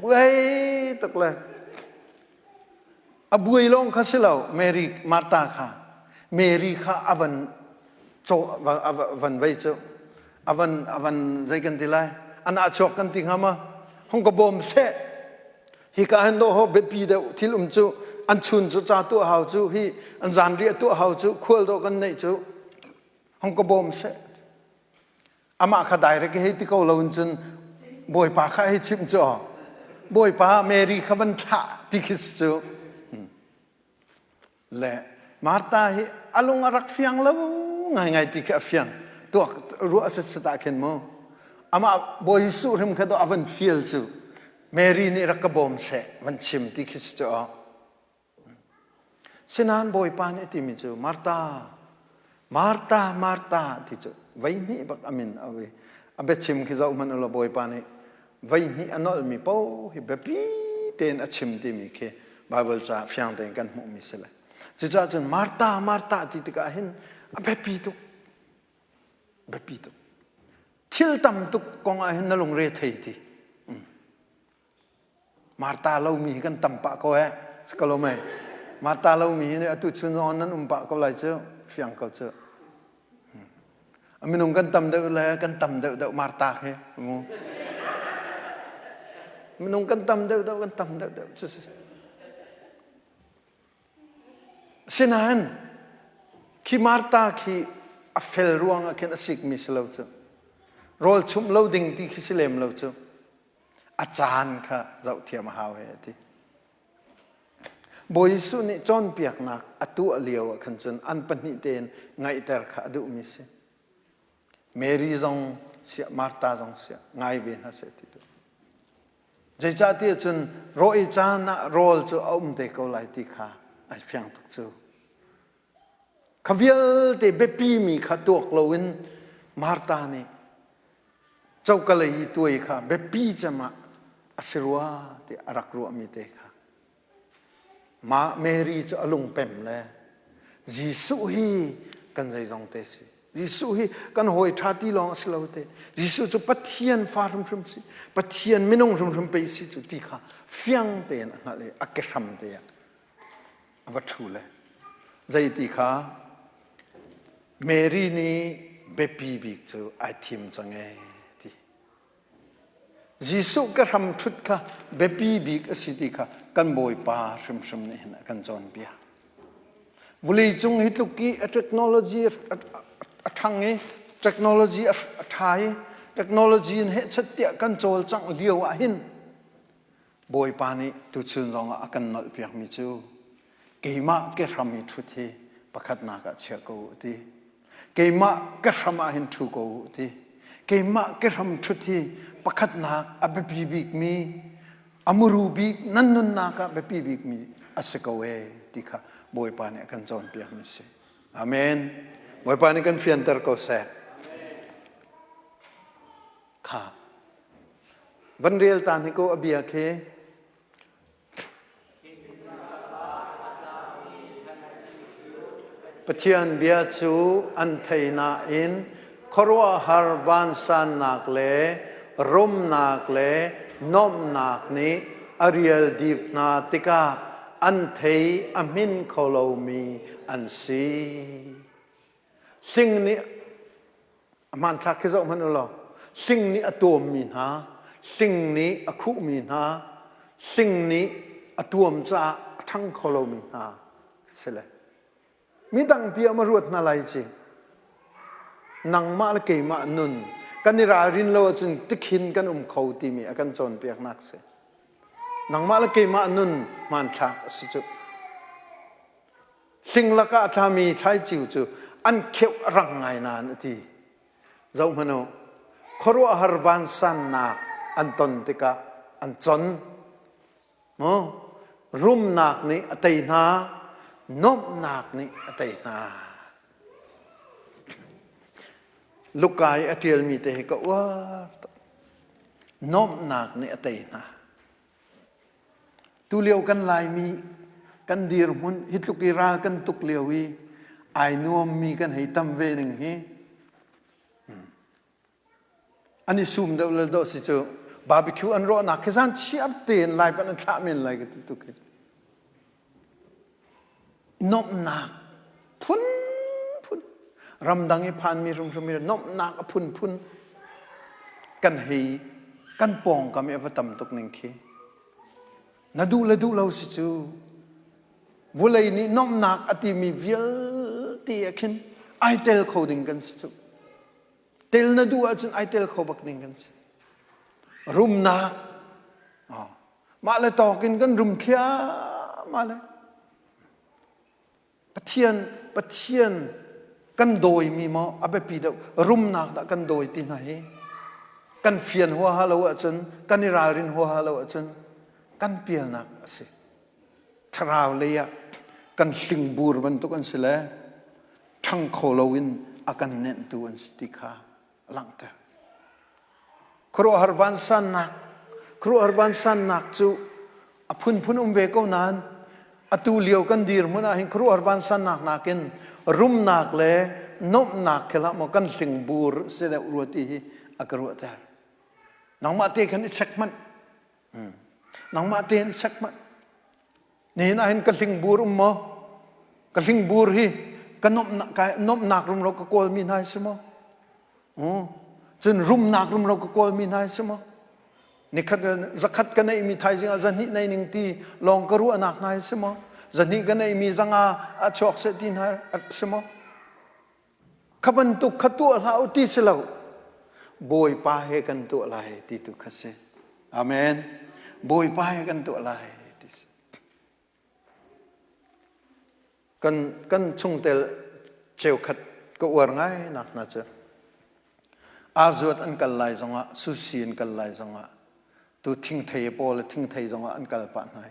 Buai tuk le A buai lawng kha si lo, Mary Martha kha Mary kha a van a van vei cu a van a van zei kan ti lai an ah chuak kan ti hnga ma hong ka bawm seh hika hin do ho biapi deuh thil um cu an chun cu ca tuah hau cu hi an zan riah tuah hau cu khual dawh kan neih cu hong ka bawm seh Amah kha direct hei ti ko lo in cun Bawipa kha hei chimh cu Bawipa Mary kha van thlah ti khi cu le Martha hi a lung a rak fiang lo ngaingai ti khi a fiang tuak ruah set set ah khin mu amah Bawi Jesuh hrim kha do a van fial cu Mary nih rak ka bawm seh van chim ti khi cu Sinain Bawipa nih a timi cu Martha, Martha, Martha ti cu voihnih bak a min a ui. A biachim khi zoh hmanh u law Bawipa nih voihnih a nolhmi paoh hi biapi tein a chim timi khi Baibal caah fiang tein kan hmuhmi si le. Cucaah cun Martha, Martha ti tikah hin a biapi tuk. Biapi tuk. Thil tam tuk kong ah hin na lungre thei ti. Martha lomi hi kan tam pah ko eh. Si ko lo mei? Martha lomi hi atu chun zong nan um pah ko lai cu. Fiang ko cu. A minung kan tam deuh le kan tam deuh deuh Martha khi. Mu. Minung kan tam deuh deuh kan tam deuh deuh. Cu si. Sinain khi Martha khi a fel ruangah khin a sikmi si lo cu. Rawl chumh lo ding ti khi si lem lo cu. A caan kha zohthiam a hau he a ti. Bawi Jesuh nih cawnpiaknak a tuah lio ah khan cun an pahnih tein ngaihter kha a duhmi si. Mary zong siah Martha zong siah ngai ve hna seh ti duh. Zeicahtiah cun raw ei caan ah rawl cu a um te ko lai ti kha ai fiang tuk cu. Kha vialte biapimi kha tuak loin Martha nih coka lei i tuai kha biapi cem ah a si rua tiah a rak ruahmi te kha. Mah Mary cu a lungpem le Jesuh hi kan zeizong te si. Jesuh hi kan hawi ṭha ti lawng a si lo te. Jesuh cu Pathian fa hrimhrim si. Pathian minung hrimhrim pei si cu ti kha fiang tein a hngalh i a kehram te ah a va ṭhu le zeiti kha. Mary nih biapi bik cu ai thim cang ee ti. Jesuh ka hram ṭhut kha biapi bik a si ti kha kan Bawipa hrimhrim nih hin a kan cawnpiak. Vawleicung hi tluk i a technology a ṭhang i technology a ṭha i technology in hehchat tiah kan cawlcangh lio ah hin Bawipa nih tuchun zongah a kan nolhpiakmi cu keimah ke hram i ṭhut hi pakhatnak ah chia ko u ti. Keimah ke hram ah hin ṭhu ko u ti. Keimah ke hram ṭhut hi pakhatnak a biapi bikmi, a muru bik nan nunnak ah biapi bikmi a si ko ee ti kha Bawipa nih a kan cawnpiakmi a si. Amen. Bawipa nih kan fianter ko seh. Kha. Van rel ta hnik u a bia khi. Pathian bia cu an thei nain khuaruahhar vansannak le rumnak le nuamhnak nih a rial dip hna tikah an thei a hmin kho lomi an si. Hling nih A hmanthlak khi zoh hmanh u law hling nih a tuammi hna, hling nih a khuhmi hna, hling nih a tuam caah a ṭhang kho lomi hna si le midang bia ma ruat hna lai ci nangmah le keimah nun kan i ralrin lo ahcun tikhin kan um kho timi a kan cawnpiaknak si nangmah le keimah nun hmanthlak a si cu Hling lakah a tlami thlaiciu cu an kheuh a rang ngai nain a ti. Zohhmanh u, khuaruahhar vansannak an ton tikah an con. Mu, rumnak nih a tei hna, nuamhnak nih a tei hna. Luka i a ṭialmi te hi ka uar tuk. Nuamhnak nih a tei hna. Tulio kan Laimi kan dirhmun hi tluk i ral kan tuk lio i ai nuammi kan hei tam ve ning hi an i sum deuh le dawh si cu barbecue an rawhnak khi zan chiar tein lai pan an thlah men lai ka ti tuk hi. Nuamhnak phunphun ramdang i phanmi hrimhrim i nuamhnak a phunphun kan hei kan pawngkam i a va tam tuk ning khi na duh le duh lo si cu vulei nih nuamhnak a timi vialte ah khin ai tel kho ding kan si cu tel na duh ahcun ai tel kho bak ding kan si rumnak Mah le tawk in kan rum thliahmah le Pathian Pathian kan dawimi maw a biapi deuh rumnak dah kan dawi ti hna hi kan fian huaha lo ahcun kan i ralrin huaha lo ahcun kan pialnak a si. Thlarau lei ah kan hlingbur bantuk an si le ṭhang kho loin a kan nenhtu an si ti kha a langhter. Khuaruahhar vansannak khuaruahhar vansannak cu a phunphun um ve ko nain atu lio kan dirhmun ah hin khuaruahhar vansannak nakin rumnak le nuamhnak khi hlah maw kan hlingbur si deuh rua ti hi a ka ruahter. Nangmah te khan i check hmanh. Nangmah tein i check hmanh. Nihin ah hin ka hlingbur um maw? Ka hlingbur hi ka nuamhnak, nuamhnak rumro ka kawlmi hna hi si maw? Cun rumnak rumro ka kawlmi hna hi si maw? Nikhat zakhat ka neihmi thaizing ah zahnih nei ning ti lawng ka ruahnak hna hi si maw? Zahnih ka neihmi zanga a chuak seh ti hna si maw? Kha bantuk kha tuah hlah u ti si lo. Bawipa he kan tuah lai ti tu kha si. Amen. Bawipa he kan tuah lai ti si. Kan, kan chungtel cheukhat ka uar ngai nak hna cu arzuat an kal lai zongah sushi an kal lai zongah tu thingthei pawl le thingthei zongah an kal pah hna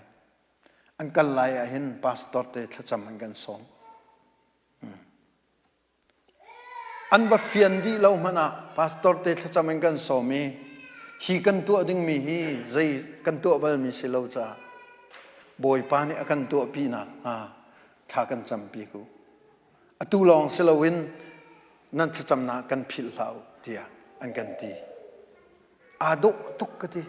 an kal lai ah hin pastor te thlacam an kan sawm An va fian dih lo hmanh ah pastor te thlacam in kan sawm i hi kan tuah dingmi hi zei kan tuah balmi si lo caah Bawipa nih a kan tuahpi nakhnga thla kan campi ku. Atu lawng si loin nan thlacamnak kan philh hlah u tiah an kan ti. Aa dawh tuk ka ti.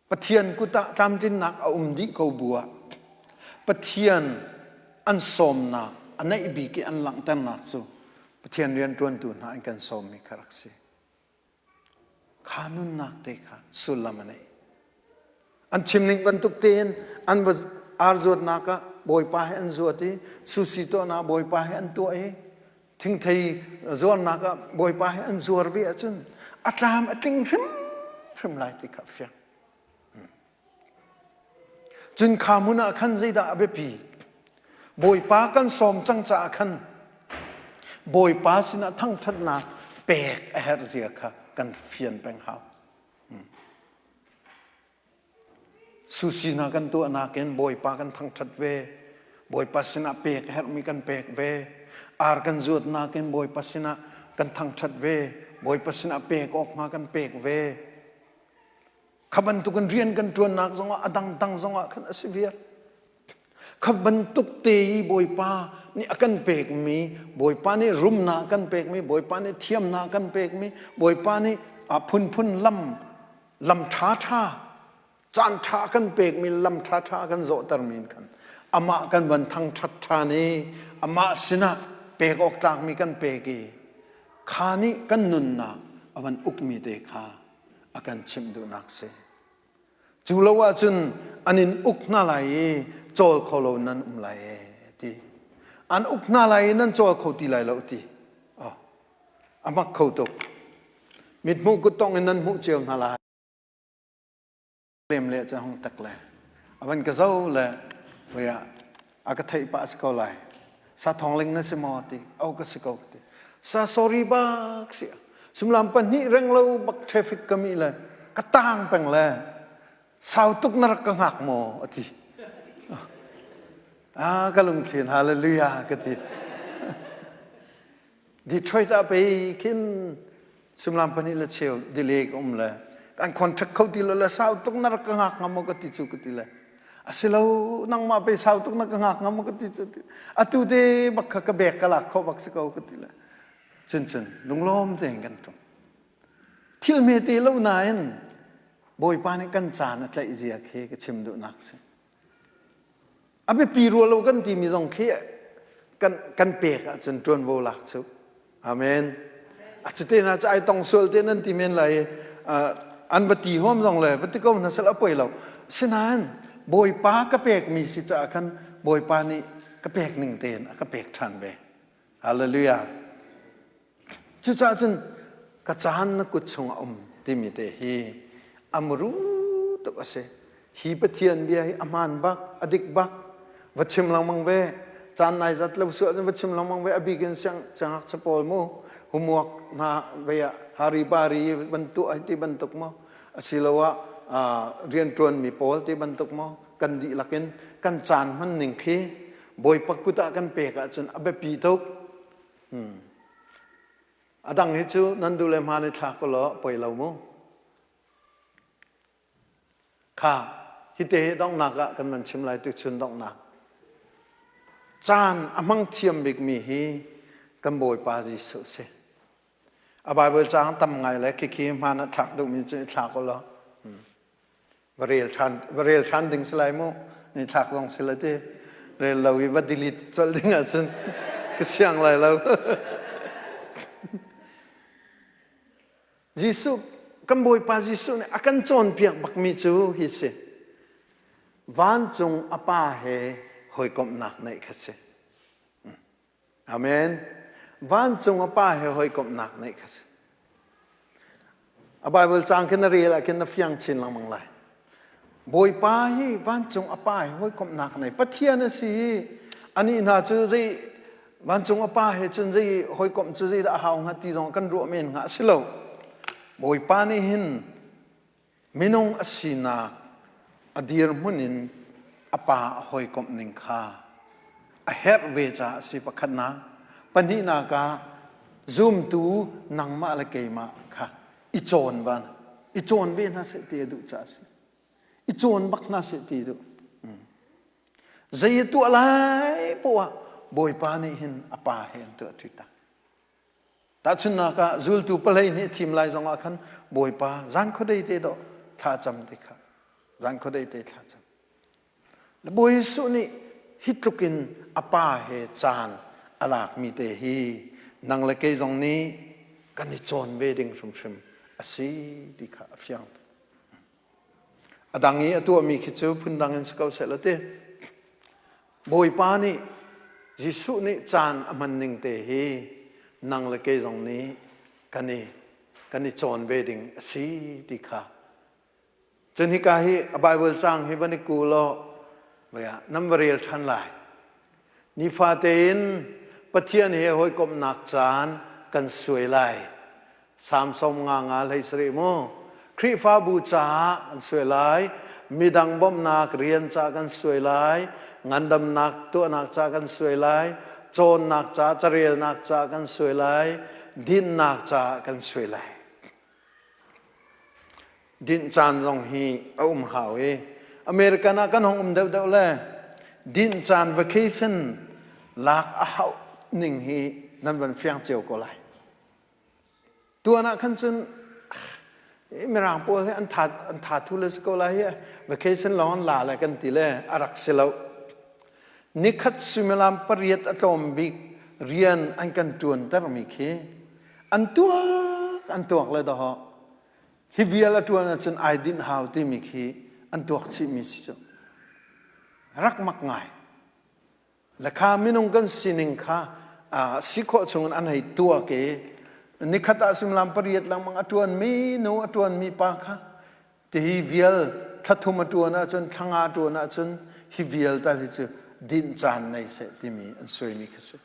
Pathian kut ah tlamtlinnak a um dih ko bu ah Pathian an sawmnak a naih bik i an langhternak cu Pathian rianṭuantu hna an kan sawmmi kha rak si. Kha nunnak te kha sullam a nei. An chimning bantuk tein an va ar zuatnak ah Bawipa he an zuat i susi tuahnak Bawipa he an tuah i thingthei zuarnak ah Bawipa he an zuar ve ahcun a tlam a tling hrimhrim lai ti kha fiang. Cun kha hmun ah khan zeidah a biapi? Bawipa kan sawm cang caah khan Bawipa sinah thangṭhatnak pek a herh zia kha kan fian peng hau. Susi hna kan tuahnak in Bawipa kan thangṭhat ve. Bawipa sinah pek a herhmi kan pek ve. Ar kan zuatnak in Bawipa sinah kan thangṭhat ve. Bawipa sinah pek awk hnga kan pek ve. Kha bantukin rian kan ṭuannak zongah a dangdang zongah khan a si viar. Kha bantuk te i Bawipa nih a kan pekmi, Bawipa nih rumnak a kan pekmi, Bawipa nih thiamnak a kan pekmi, Bawipa nih a phunphun lam lam ṭhaṭha, caan ṭha a kan pekmi lam ṭhaṭha a kan zawhtermi in khan amah kan van thangṭhat ṭhan i amah sinah pek awk tlakmi kan pek i kha nih kan nunnak a van ukmi te kha a kan chimh duhnak si. Cu lo ahcun an in uk hna lai i cawl kho lo nan um lai e ti. An uk hna lai i nan cawl kho ti lai lo ti. Oh, a mak kho tuk. Mithmuh kuttong in nan hmuh cio hna lai. Lem le cu hung tak le a van ka zo le voi ah a ka theih pah si ko lai. Sa thongling na si maw ti. Oh ka si ko ti. Sa sorry bak si. Sumlam pahnih reng lo bak traffic ka mi le ka tang peng le sau tuk na rak ka ngak maw a ti. Ah ka lungthlin hallelujah ka ti. Detroit ah pei khin sumlam pahnih le cheu delay ka um le kan contract kho ti lo le sau tuk na rak ka ngak ngam maw ka ti cu ka ti le asilo nangmah pei sau tuk na ka ngak ngam maw ka ti cu atu te bak kha ka bek ka lak kho bak si ko ka ti le cun cun lunglawm tein kan tum thil hme te lo nain Bawipa nih kan caan a tlaih zia khi ka chim duhnak si A biapi rua lo kan timi zong khi kan, kan pek ahcun ṭuanvo lak cu. Amen. A cute hna cu ai tong sual te nan ti men lai an va ti huam zong le va ti ko hna sel a poi lo. Sinain Bawipa ka pekmi si caah khan Bawipa nih ka pek ning tein a ka pek ṭhan ve. Hallelujah. Cucaah cun ka caan na kut chungah um timi te hi a muru tuk a si. Hi Pathian bia hi a hmaan bak, a dik bak. Va chim lengmang ve. Caan nai zat lo suah cun va chim lengmang ve. A bik in siang siangngakchia pawl mu homework hna vei ah hari bari bantuk ai ti bantuk maw asiloah rianṭuanmi pawl ti bantuk maw kan dihlak in kan caan hman ning khi Bawipa kut ah kan pek ahcun a biapi tuk. A dang hi cu nan duh le hmaan i thlak law poi lo mu. Kha hite hi donghnak ah kan van chim lai tuchun donghnak. Caan a hmang thiam bikmi hi kan Bawipa Jesuh si. A Bible caang tam ngai le khikhi hmaan ah thlak duhmi cu i thlak u law. Va rel ṭhan va rel ṭhan ding si lai mu ni thlak zong si la ti rel lo i va delete colh ding ahcun ka siang lai lo Jesuh kan Bawipa Jesuh nih a kan cawnpiak bakmi cu hi si vancung a pa he hawikomhnak neih kha si Amen. Vancung a Pa he hawikomhnak neih kha si. A Bible caang khi na rel ah khin na fiang chin lengmang lai. Bawipa hi vancung a Pa he hawikomhnak nei. Pathian a si i anih hna cu zei vancung a Pa he cun zei hawikomh cu zei dah a hau hnga ti zong kan ruah men hnga a si lo. Bawipa nih hin Minung a sinak a dirhmun in a pa a hawikomh ning kha a herh ve caah a si pakhatnak. Pahnihnak ah zumtu nangmah le keimah kha i cawn van i cawn ve hna seh ti a duh caah a si. I cawn bak hna seh ti a duh. Zei a tuah lai poah ah Bawipa nih hin a pa he an tuah ṭi ta. Tahchunhnak ah zultu palei nih thim lai zongah khan Bawipa zan khuadei te dawh thla cam ti kha zan khuadei te thla cam. Le Bawi Jesuh nih hi tluk in a pa he caan a lakmi te hi nang le kei zong nih kan i cawn ve ding hrimhrim a si ti kha a fiang. A dang i a tuahmi khi cu phundang in si ko seh law ti. Bawipa nih Jesuh nih caan a hman ning te hi nang le kei zong nih kan i kan i cawn ve ding a si ti kha. Cun hika hi a Bible caang hi van i ku law nan va rel ṭhan lai. Nifate in Pathian he hawikomhnak caan kan suai lai. Salm sawm nga nga hlei sarih mu. Khrihfabu caah kan suai lai, midang bawmhnak rian caah kan suai lai, ngandamnak tuahnak caah kan suai lai, cawnnak caah, carelnak caah kan suai lai, dinnak caah kan suai lai. Dinh caan zong hi a um hau i American ah kan hong um deuhdeuh le dinh caan vacation lak a hauh ning hi nan van fiang cio ko lai. Tuan ah khan cun Mirang pawl hi an tha an tha thu le si ko lai hi vacation lawng an la le kan ti le a rak si lo. Nikhat suimilam pariat a tlawm bik rian an kan ṭuantermi khi an tuak an tuak le dawh hi vial a ṭuan ahcun ai dinh hau timi khi an tuak chihmi si cu rak mak ngai. Le kha minung kan sining kha si khawh chungin an hei tuak i nikhat ah suimilam pariat lengmang a ṭuanmi nu a ṭuanmi pa kha tihi vial thlathum a ṭuan ahcun thlanga a ṭuan ahcun hi vial tal hi cu dinh caan nei seh timi an suaimi kha si.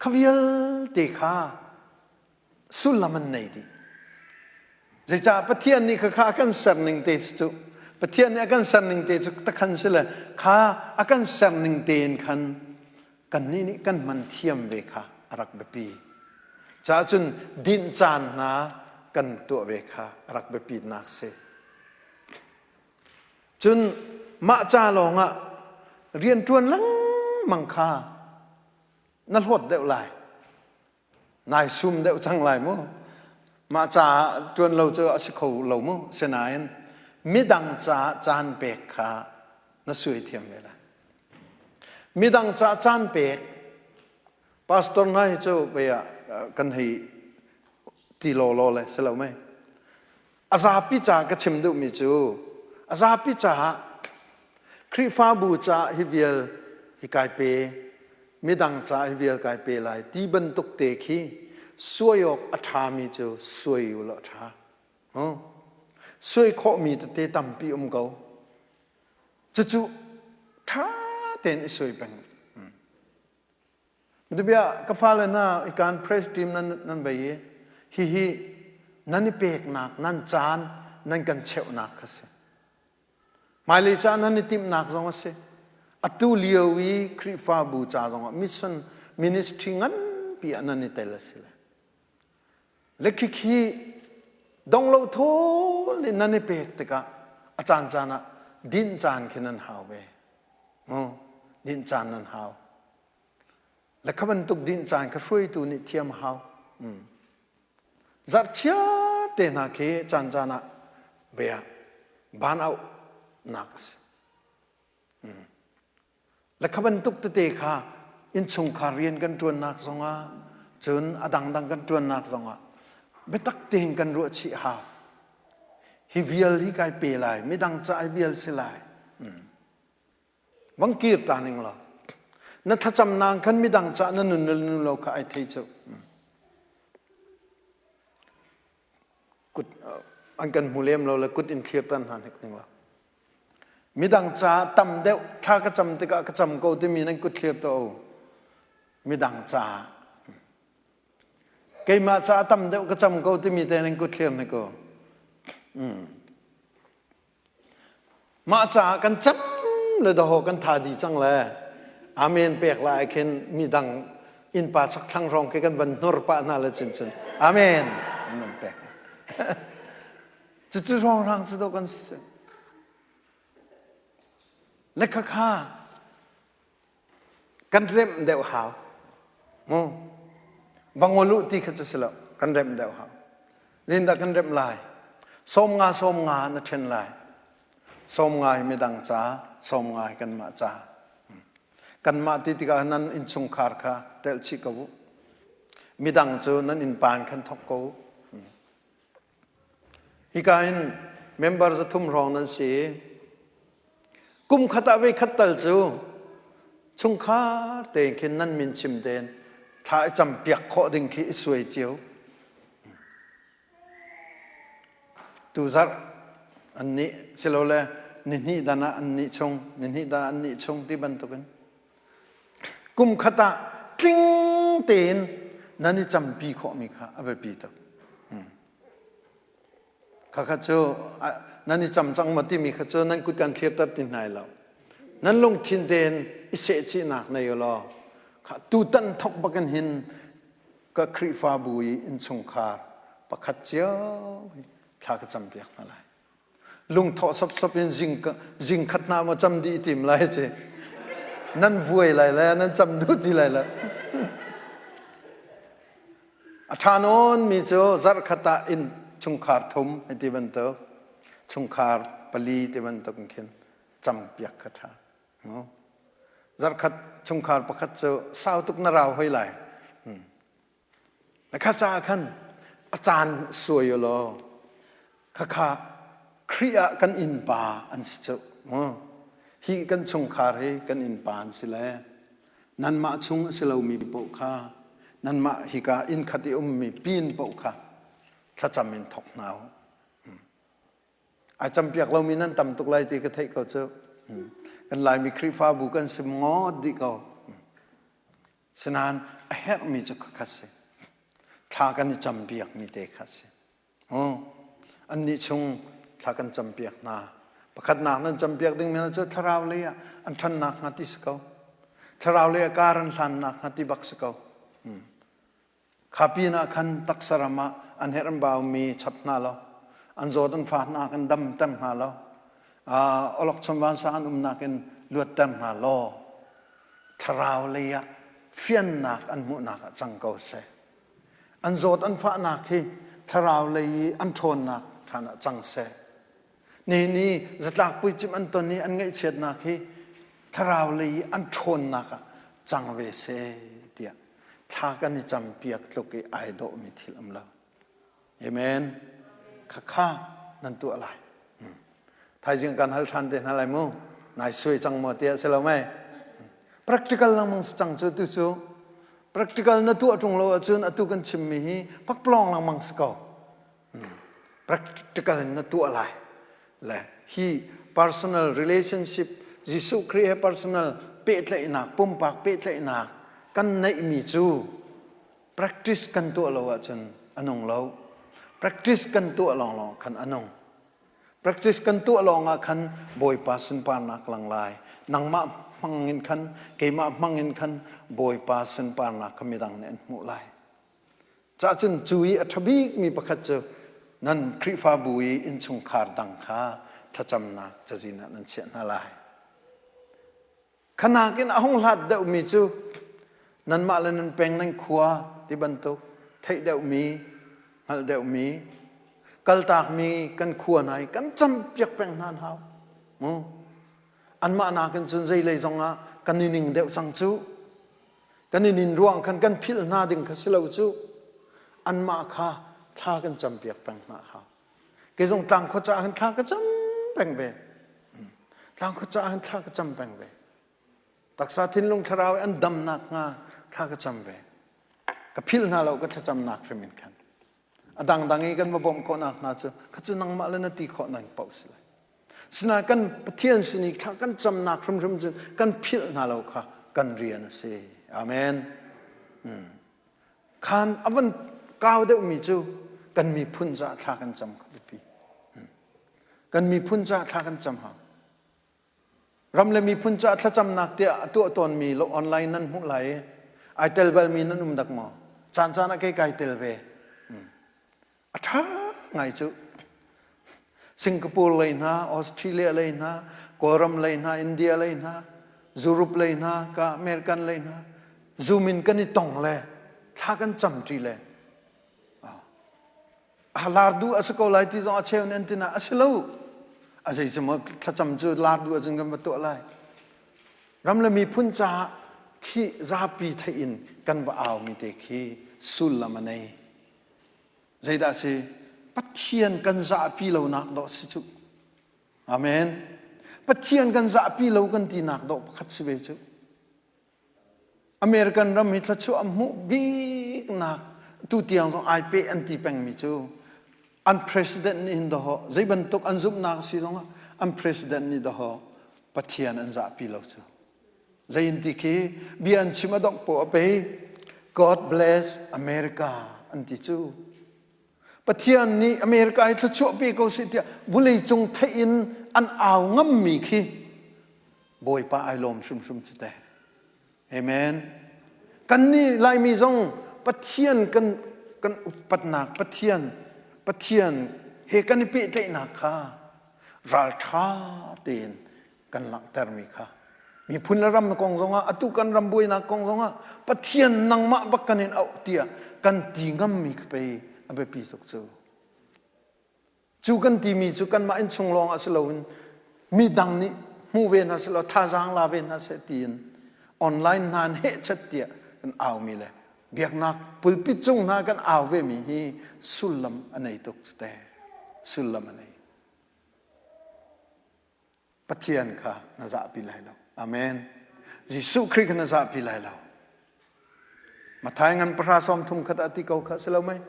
Kha vialte kha sullam an nei dih. Zeicah Pathian nih khakha a kan ser ning te cu Pathian nih a kan ser ning te cu takhan si le kha a kan ser ning tein khan kannih nih kan hman thiam ve kha a rak biapi. Caah cun dinh caan hna kan tuah ve kha a rak biapitnak si. Cun mah ca lawngah rianṭuan lengmang kha na hlawt deuh lai. Nai sum deuh cang lai mu. Mah caah ṭuan lo cu a si kho lo mu. Sinain midang caah caan pek kha na suai thiam ve lai. Midang caah caan pek pastor hna hi cu vei ah kan hei ti lawlaw le si lo mei. A zapi caah ka chim duhmi cu a zapi caah Khrihfabu caah hi vial hi kai pe midang caah hi vial kai pe lai ti bantuk te khi suai awk a ṭhami cu suai u law a ṭha. Suai khawhmi tete tampi um ko. Cucu ṭha tein i suai peng. Bia ka fale hna ikan press team nan nan vei i hihi nan i peknak nan caan nan kan cheuhnak kha si. Hmailei ca nan i timhnak zong a si. Atu lio i Khrihfabu ca zongah mission ministry nganpi ah nan i tel a si le. Le khikhi donglo thawl in nan i pek tikah a caan caan ah dinh caan khi nan hau ve. Dinh caan nan hau. Le kha bantuk dinh caan kha hruaitu nih thiam a hau. Zarhchiar te hna khi caan caan ah bia ban auh nak a si. Le kha bantuk tete kha innchungkhar rian kan ṭuannak zongah cun a dangdang kan ṭuannak zongah biatak tein kan ruah chih hau. Hi vial hi kai pe lai, midang ca hi vial si lai. Vang kir ta ning law. Na thlacamnak khan midang cah na nun nun lo kha ai thei cu. Kut an kan hmu lem lo le kut in thlir tan hna hnik ning law. Midang ca tam deuh thla ka cam tikah ka cam ko timi nan kut thlir to o. Midang ca keimah ca tam deuh ka cam ko timi te nan kut thlir hnik ko. Mah caah kan cam le dawh kan tha dih cang le amen pek lai khin midang innpa chakthlang hrawng khi kan van hnur pah hna le cun cun amen an pek. Cucu hrawnghrang cu dawh kan si. Le khakha kan remh deuh hau. Mu. Va ngol u ti kha cu si lo. Kan remh deuh hau. Zindah kan remh lai. 50 50 na ṭhen lai. 50 hi midang ca, 50 hi kanmah ca. Kanmah ti tikah nan innchungkhar kha telh chih ko u. Midang cu nan innpa in khan thawk ko u. Hika hin member 300 hrawng nan si i kum khat ah voi khat tal cu chungkhar tein khin nan min chim tein thla i campiak khawh ding khi i suai cio. Tuzarh an nih silole nihnih dan ah an nih chung, nihnih dan ah an nih chung ti bantukin kum khat ah tling tein nan i campi khawhmi kha a biapi tuk. Khakha cu nan i cam cang maw timi kha cu nan kut kan thlirter ti hna lo. Nan lungthin tein i sehchihnak nei u law kha tutan thok bakin hin ka Khrihfabu i innchungkhar pakhat cio hi thla ka campiak hna lai. Lungthawh sopsop in zing, zing khat hna maw cam dih tim lai ci. Nan vuai lai le nan cam duh ti lai lo. A ṭha nawn mi cu zarh khat ah inn chungkhar thum hei ti bantuk, chungkhar pali ti bantuk in khin campiak kha ṭha. Zarkhat chungkhar pakhat cu sau tuk na rau hoi lai. Na kha caah khan a caan suai u law khakha Khrih ah kan innpa an si cu. Hi kan chungkhar hi kan innpa an si le nanmah chung a si lomi paoh kha nanmah hika inn khat i ummi pin paoh kha thlacam in thawk hna u. Ai campiak lomi nan tam tuk lai ti ka theih ko cu. Kan Laimi Khrihfabu kan sim ngawt dih ko. Sinain a herhmi cu khakhat si. Thla kan i campiakmi te kha si. Annih chung thla kan campiak hna. Pakhatnak nan campiak dingmi cu thlarau lei ah an ṭhannak hnga ti si ko. Thlarau lei ah kar an hlannak hnga ti bak si ko. Kha pinah khan taksa ram ah an herh an baumi chap hna lo, an zawt an fahnak in damter hna lo, awlokchon vansa an umnak in luatter hna law, thlarau lei ah fiannak an hmuhnak ah cang ko seh. An zawt an fahnak hi thlarau lei i an ṭhawnnak ṭhan ah cang seh. Nihin i zatlak puicimh an ton i an ngaihchiatnak hi thlarau lei i an ṭhawnnak ah cang ve seh tiah thla kan i campiak tluk i ai dawhmi thil um lo. Amen. Khakha nan tuah lai. Thaizing kan hal ṭhan te hna lai mu. Nai suai cang maw tiah si lo mei. Practical lengmang si cang cu tu cu. Practical na tuah ṭung lo ahcun atu kan chimmi hi pakpalawng lengmang si ko. Practical in na tuah lai. Le hi personal relationship Jesuh Khrih he personal pehtlaihnak pumpak pehtlaihnak kan neihmi cu practice kan tuah lo ahcun a nung lo. Practice kan tuah lawnglawng khan a nung. Practice kan tuah lawngah khan Bawipa sunparnak lang lai. Nangmah hmang in khan keimah hmang in khan Bawipa sunparnak kha midang nih an hmuh lai. Cahcun cu i a ṭha bikmi pakhat cu nan Khrihfabu i innchungkhar dang kha thlacamnak cazin ah nan chiah hna lai. Kha nakin a hung hlat deuhmi cu nanmah le nan peng nan khua ti bantuk theih deuhmi, hngalh deuhmi, kaltakmi kan khua hna hi kan campiak peng hna an hau. Mu. Anmah nakin cun zeilei zongah kan i ning deuh cang cu. Kan i nin ruang khan kan philh hna ding kha si lo cu anmah kha thla kan campiak peng hna hau. Kei zong tlangkhua caah hin thla ka cam peng ve. Tlangkhua caah hin thla ka cam peng ve. Taksa thinlung thlarau an damnak hnga thla ka cam ve. Ka philh hna lo ka thlacamnak hrim in khan. A dangdang i kan va bawmh khawhnak hna cu kha cu nangmah le na ti khawh nang paoh si lai. Sinain kan Pathian sin i thla kan camnak hrimhrim cun kan philh hna lo kha kan rian a si. Amen. Khan a van kau deuhmi cu kan miphun caah thla kan cam kha biapi. Kan miphun caah thla kan cam hau. Ram le miphun caah thlacamnak tiah a tuah tawnmi lo online nan hmuh lai i ai tel balmi nan um dak maw? Caan caan ah kei kai tel ve. A ṭha ngai cu. Singapore lei hna, Australia lei hna, Kawlram lei hna, India lei hna, Europe lei hna, ka American lei hna, Zoom in kan i tong le thla kan camṭi le a lar duh a si ko lai ti zong a cheu nih an ti na a si lo. A zei cu maw thlacam cu lar duh ahcun kan va tuah lai. Ram le miphun caah. Khi zapi theih in kan va aumi te khi sullam a nei. Zeidah si? Pathian kan zahpi lonak dawh si cu. Amen. Pathian kan zahpi lo kan tinak dawh pakhat si ve cu. American ram hi thluachuah a hmuh biknak tu tiang zong ai pe an ti pengmi cu an president nih hin dawh zei bantuk an zumhnak si zongah an president nih dawh Pathian an zahpi lo cu. Zei in ti khi bia an chim a dongh poah a pei God bless America an ti cu. Pathian nih America hi thluachuah pe ko seh tiah vawleicung theih in an au ngammi khi Bawipa ai lawm hrimhrim cu teh. Amen. Kannih Laimi zong Pathian kan kan upatnak Pathian Pathian he kan i pehtlaihnak kha ralṭha tein kan langhtermi kha miphun le ram kong zongah atu kan ram buainak kong zongah Pathian nangmah bak kan in auh tiah kan ti ngammi kha pei a biapi tuk cu. Cu kan timi cu kanmah innchung lawng ah si loin midang nih hmu ve hna seh law thazaang la ve hna seh tiin online hna in hehchet tiah kan aumi le biaknak pulpit cung hna kan au vemi hi sullam a nei tuk cu te sullam a nei. Pathian kha na zahpi lai lo. Amen. Jesuh Khrih kha na zahpi lai lo. Mathai ngan pahra sawm thum khat ah ti ko kha si lo mei?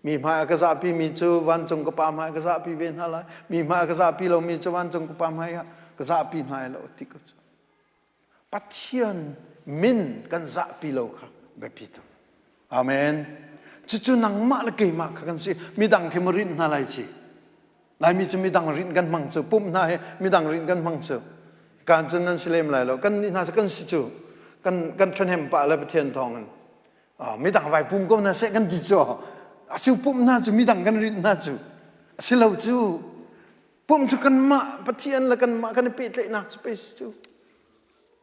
Mi hmai a ka zahpi mi cu vancung ka pa hmai ka zahpi ve hna lai. Mi hmai a ka zahpi lomi cu vancung ka pa hmai ah ka zahpi hna lo ti ko cu. Pathian min kan zahpi lo kha biapi tuk. Amen. Cucu nangmah le keimah kha kan si. Midang khi ma rinh hna lai ci. Laimi cu midang rinh kan hmang cu. Pumh hna hi midang rinh kan hmang cu. Kan cun nan si lem lai lo. Kan nih hna cu kan si cu. Kan kan ṭhahnem pah le Pathian thawng in. Midang vai pum ko hna seh kan ti cu. Acu pumh hna cu midang kan rinh hna cu. A si lo cu. Pumh cu kanmah Pathian le kanmah kan i pehtlaihnak cu pei si cu.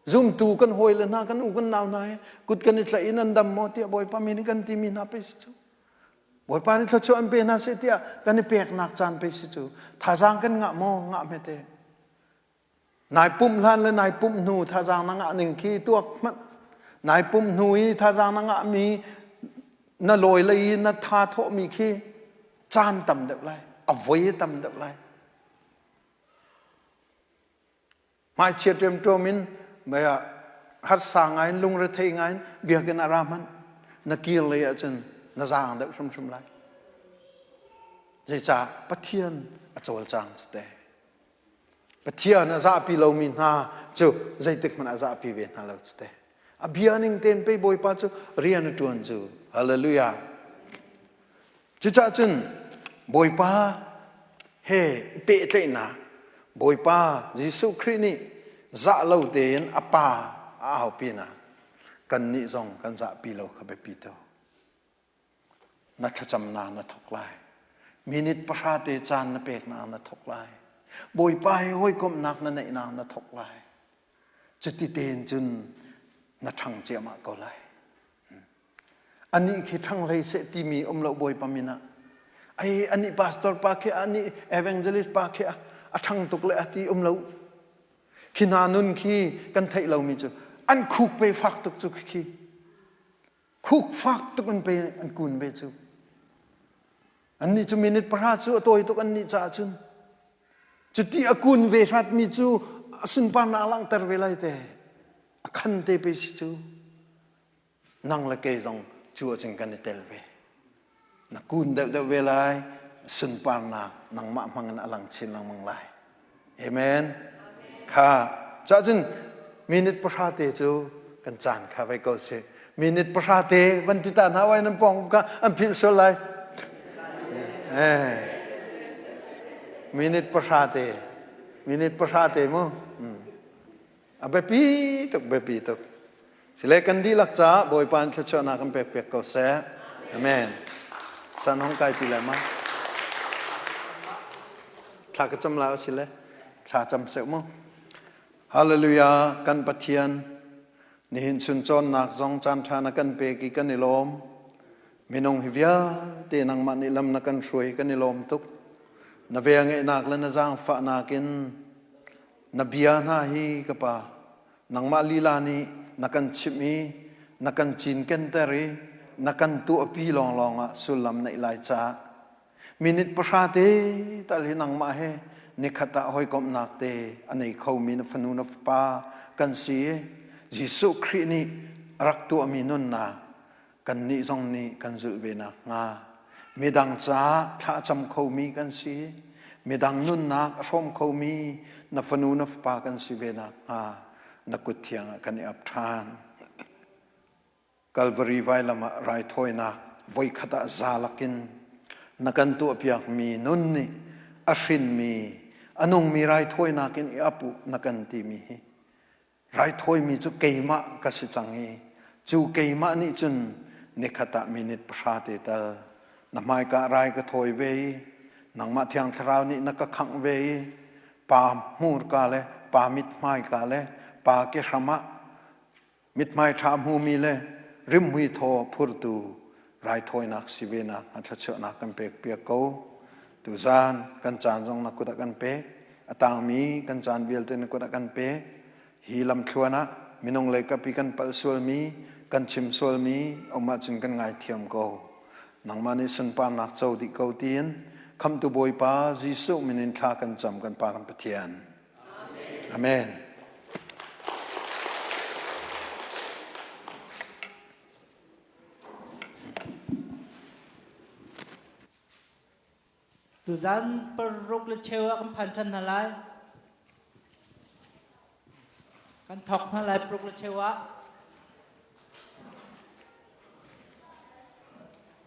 Zumtu kan hawile hna kan u kan nau hna he kut kan i tlaih in an dam maw tiah Bawipa min in kan timi hna pei si cu. Bawipa nih thluachuah an pe hna seh tiah kan i peknak caan pei si cu. Thazaang kan ngah maw? Ngah hmete. Nai pumh hlan le nai pumh hnu thazaang na ngah ning khi tuak hmanh. Nai pumh hnu i thazaang na ngahmi na lawi lei i na tha thawhmi khi caan tam deuh lai, a voi tam deuh lai. Hmaichiat ṭemṭuam in mei ah harsa ngai in lungrethei ngai in biakinn ah ra hmanh na kir lei ahcun na zaang deuh hrimhrim lai. Zeicah Pathian a cawlcang cu te. Pathian a zahpi lomi hna cu zeitik hmanh a zahpi ve hna lo cu te. A bia ning tein pei Bawipa cu rian a ṭuan cu. Hallelujah. Cucaah cun Bawipa he pehtlaihnak Bawipa Jesuh Khrih nih zah lo tein a pa a aupi na kannih zong kan zahpi lo kha biapi tuk. Na thlacamnak na thawk lai. Minute pahra te caan na peknak na thawk lai. Bawipa he hawikomhnak na neihnak na thawk lai. Cuti tein cun na ṭhang ciahmah ko lai. Anih khi ṭhang hlei seh timi um lo Bawipa min ah. Ai anih pastor pa khi anih evangelist pa khi a ṭhang tuk le a ti um lo. Khi hna nun khi kan theih lomi cu an khuk pe fak tuk cu khi. Khuk fak tuk in pe an kun ve cu. Annih cu minute pahra cu a tawi tuk annih caah cun. Cuti a kun ve hratmi cu a sunparnak a langhter ve lai te. A khan te pe si cu. Nang le kei zong cu ahcun kan i tel ve. Na kun deuhdeuh ve lai, sunparnak nangmah hmang in a lang chin lengmang lai. Amen. Kha cahcun minute pahra te cu kan caan kha vai ko si. Minute pahra te van ti ta hna wai nan pong ka an philh sual lai. Eh. Minute pahra te. Minute pahra te mu. A biapi tuk, biapi tuk. Sile kan dihlak caah Bawipa in thluachuahnak kan pek piak ko seh. Amen. San hong kai ti lai ma? Thla ka cam la sile. Thla cam seh mu. Hallelujah kan Pathian nihin chun cawnnak zong caan ṭha na kan pek i kan i lawm. Minung hi vialte nangmah nih lam na kan hruai kan i lawm tuk. Na vel ngeihnak le na zaangfahnak in Na bia hna hi ka Pa, nangmah lila nih na kan chimh i na kan cinkenter i na kan tuahpi lawnglawng ah sullam neih lai caah minute pahra te tal hi nangmah he nikhat ah hawikomhnak te a nei khomi na fanu na fapa kan si i Jesuh Khrih nih a rak tuahmi nunnak kannih zong nih kan zulh ve nakhnga midang caah thlacam khomi kan si midang nunnak a hrawm khomi na fanu na fapa kan si ve nakhnga na kut thiang ah kan i ap ṭhan. Kalvari vailam ah raithawinak voikhat ah za lakin na kan tuahpiakmi nun nih a hrinmi a nungmi raithawinak in i ap u na kan timi hi raithawimi cu keimah ka si cang i cu keimah nih cun nikhat ah minute pahra te tal na hmaika rai ka thawi ve i nangmah thiang thlarau nih na ka khangh ve i pa hmurka le pa mithmaika le pa kehram ah mithmai ṭha hmumi le rimhmui thaw phurtu raithawinak si ve nak a thluachuahnak kan pek piak ko tuzan kan caan zong na kut ah kan pek a tangmi kan caan vialte na kut ah kan pek hi lamthluan ah minung lei kapi kan palh sualmi kan chim sualmi um ahcun kan ngaithiam ko nangmah nih sunparnak co dih ko tiin khamtu bawipa Jesuh min in thla kan cam kan pa kan Pathian Amen. Tuzan paruk le cheu ah kan phan ṭhan hna lai. Kan thawk hna lai paruk le cheu ah.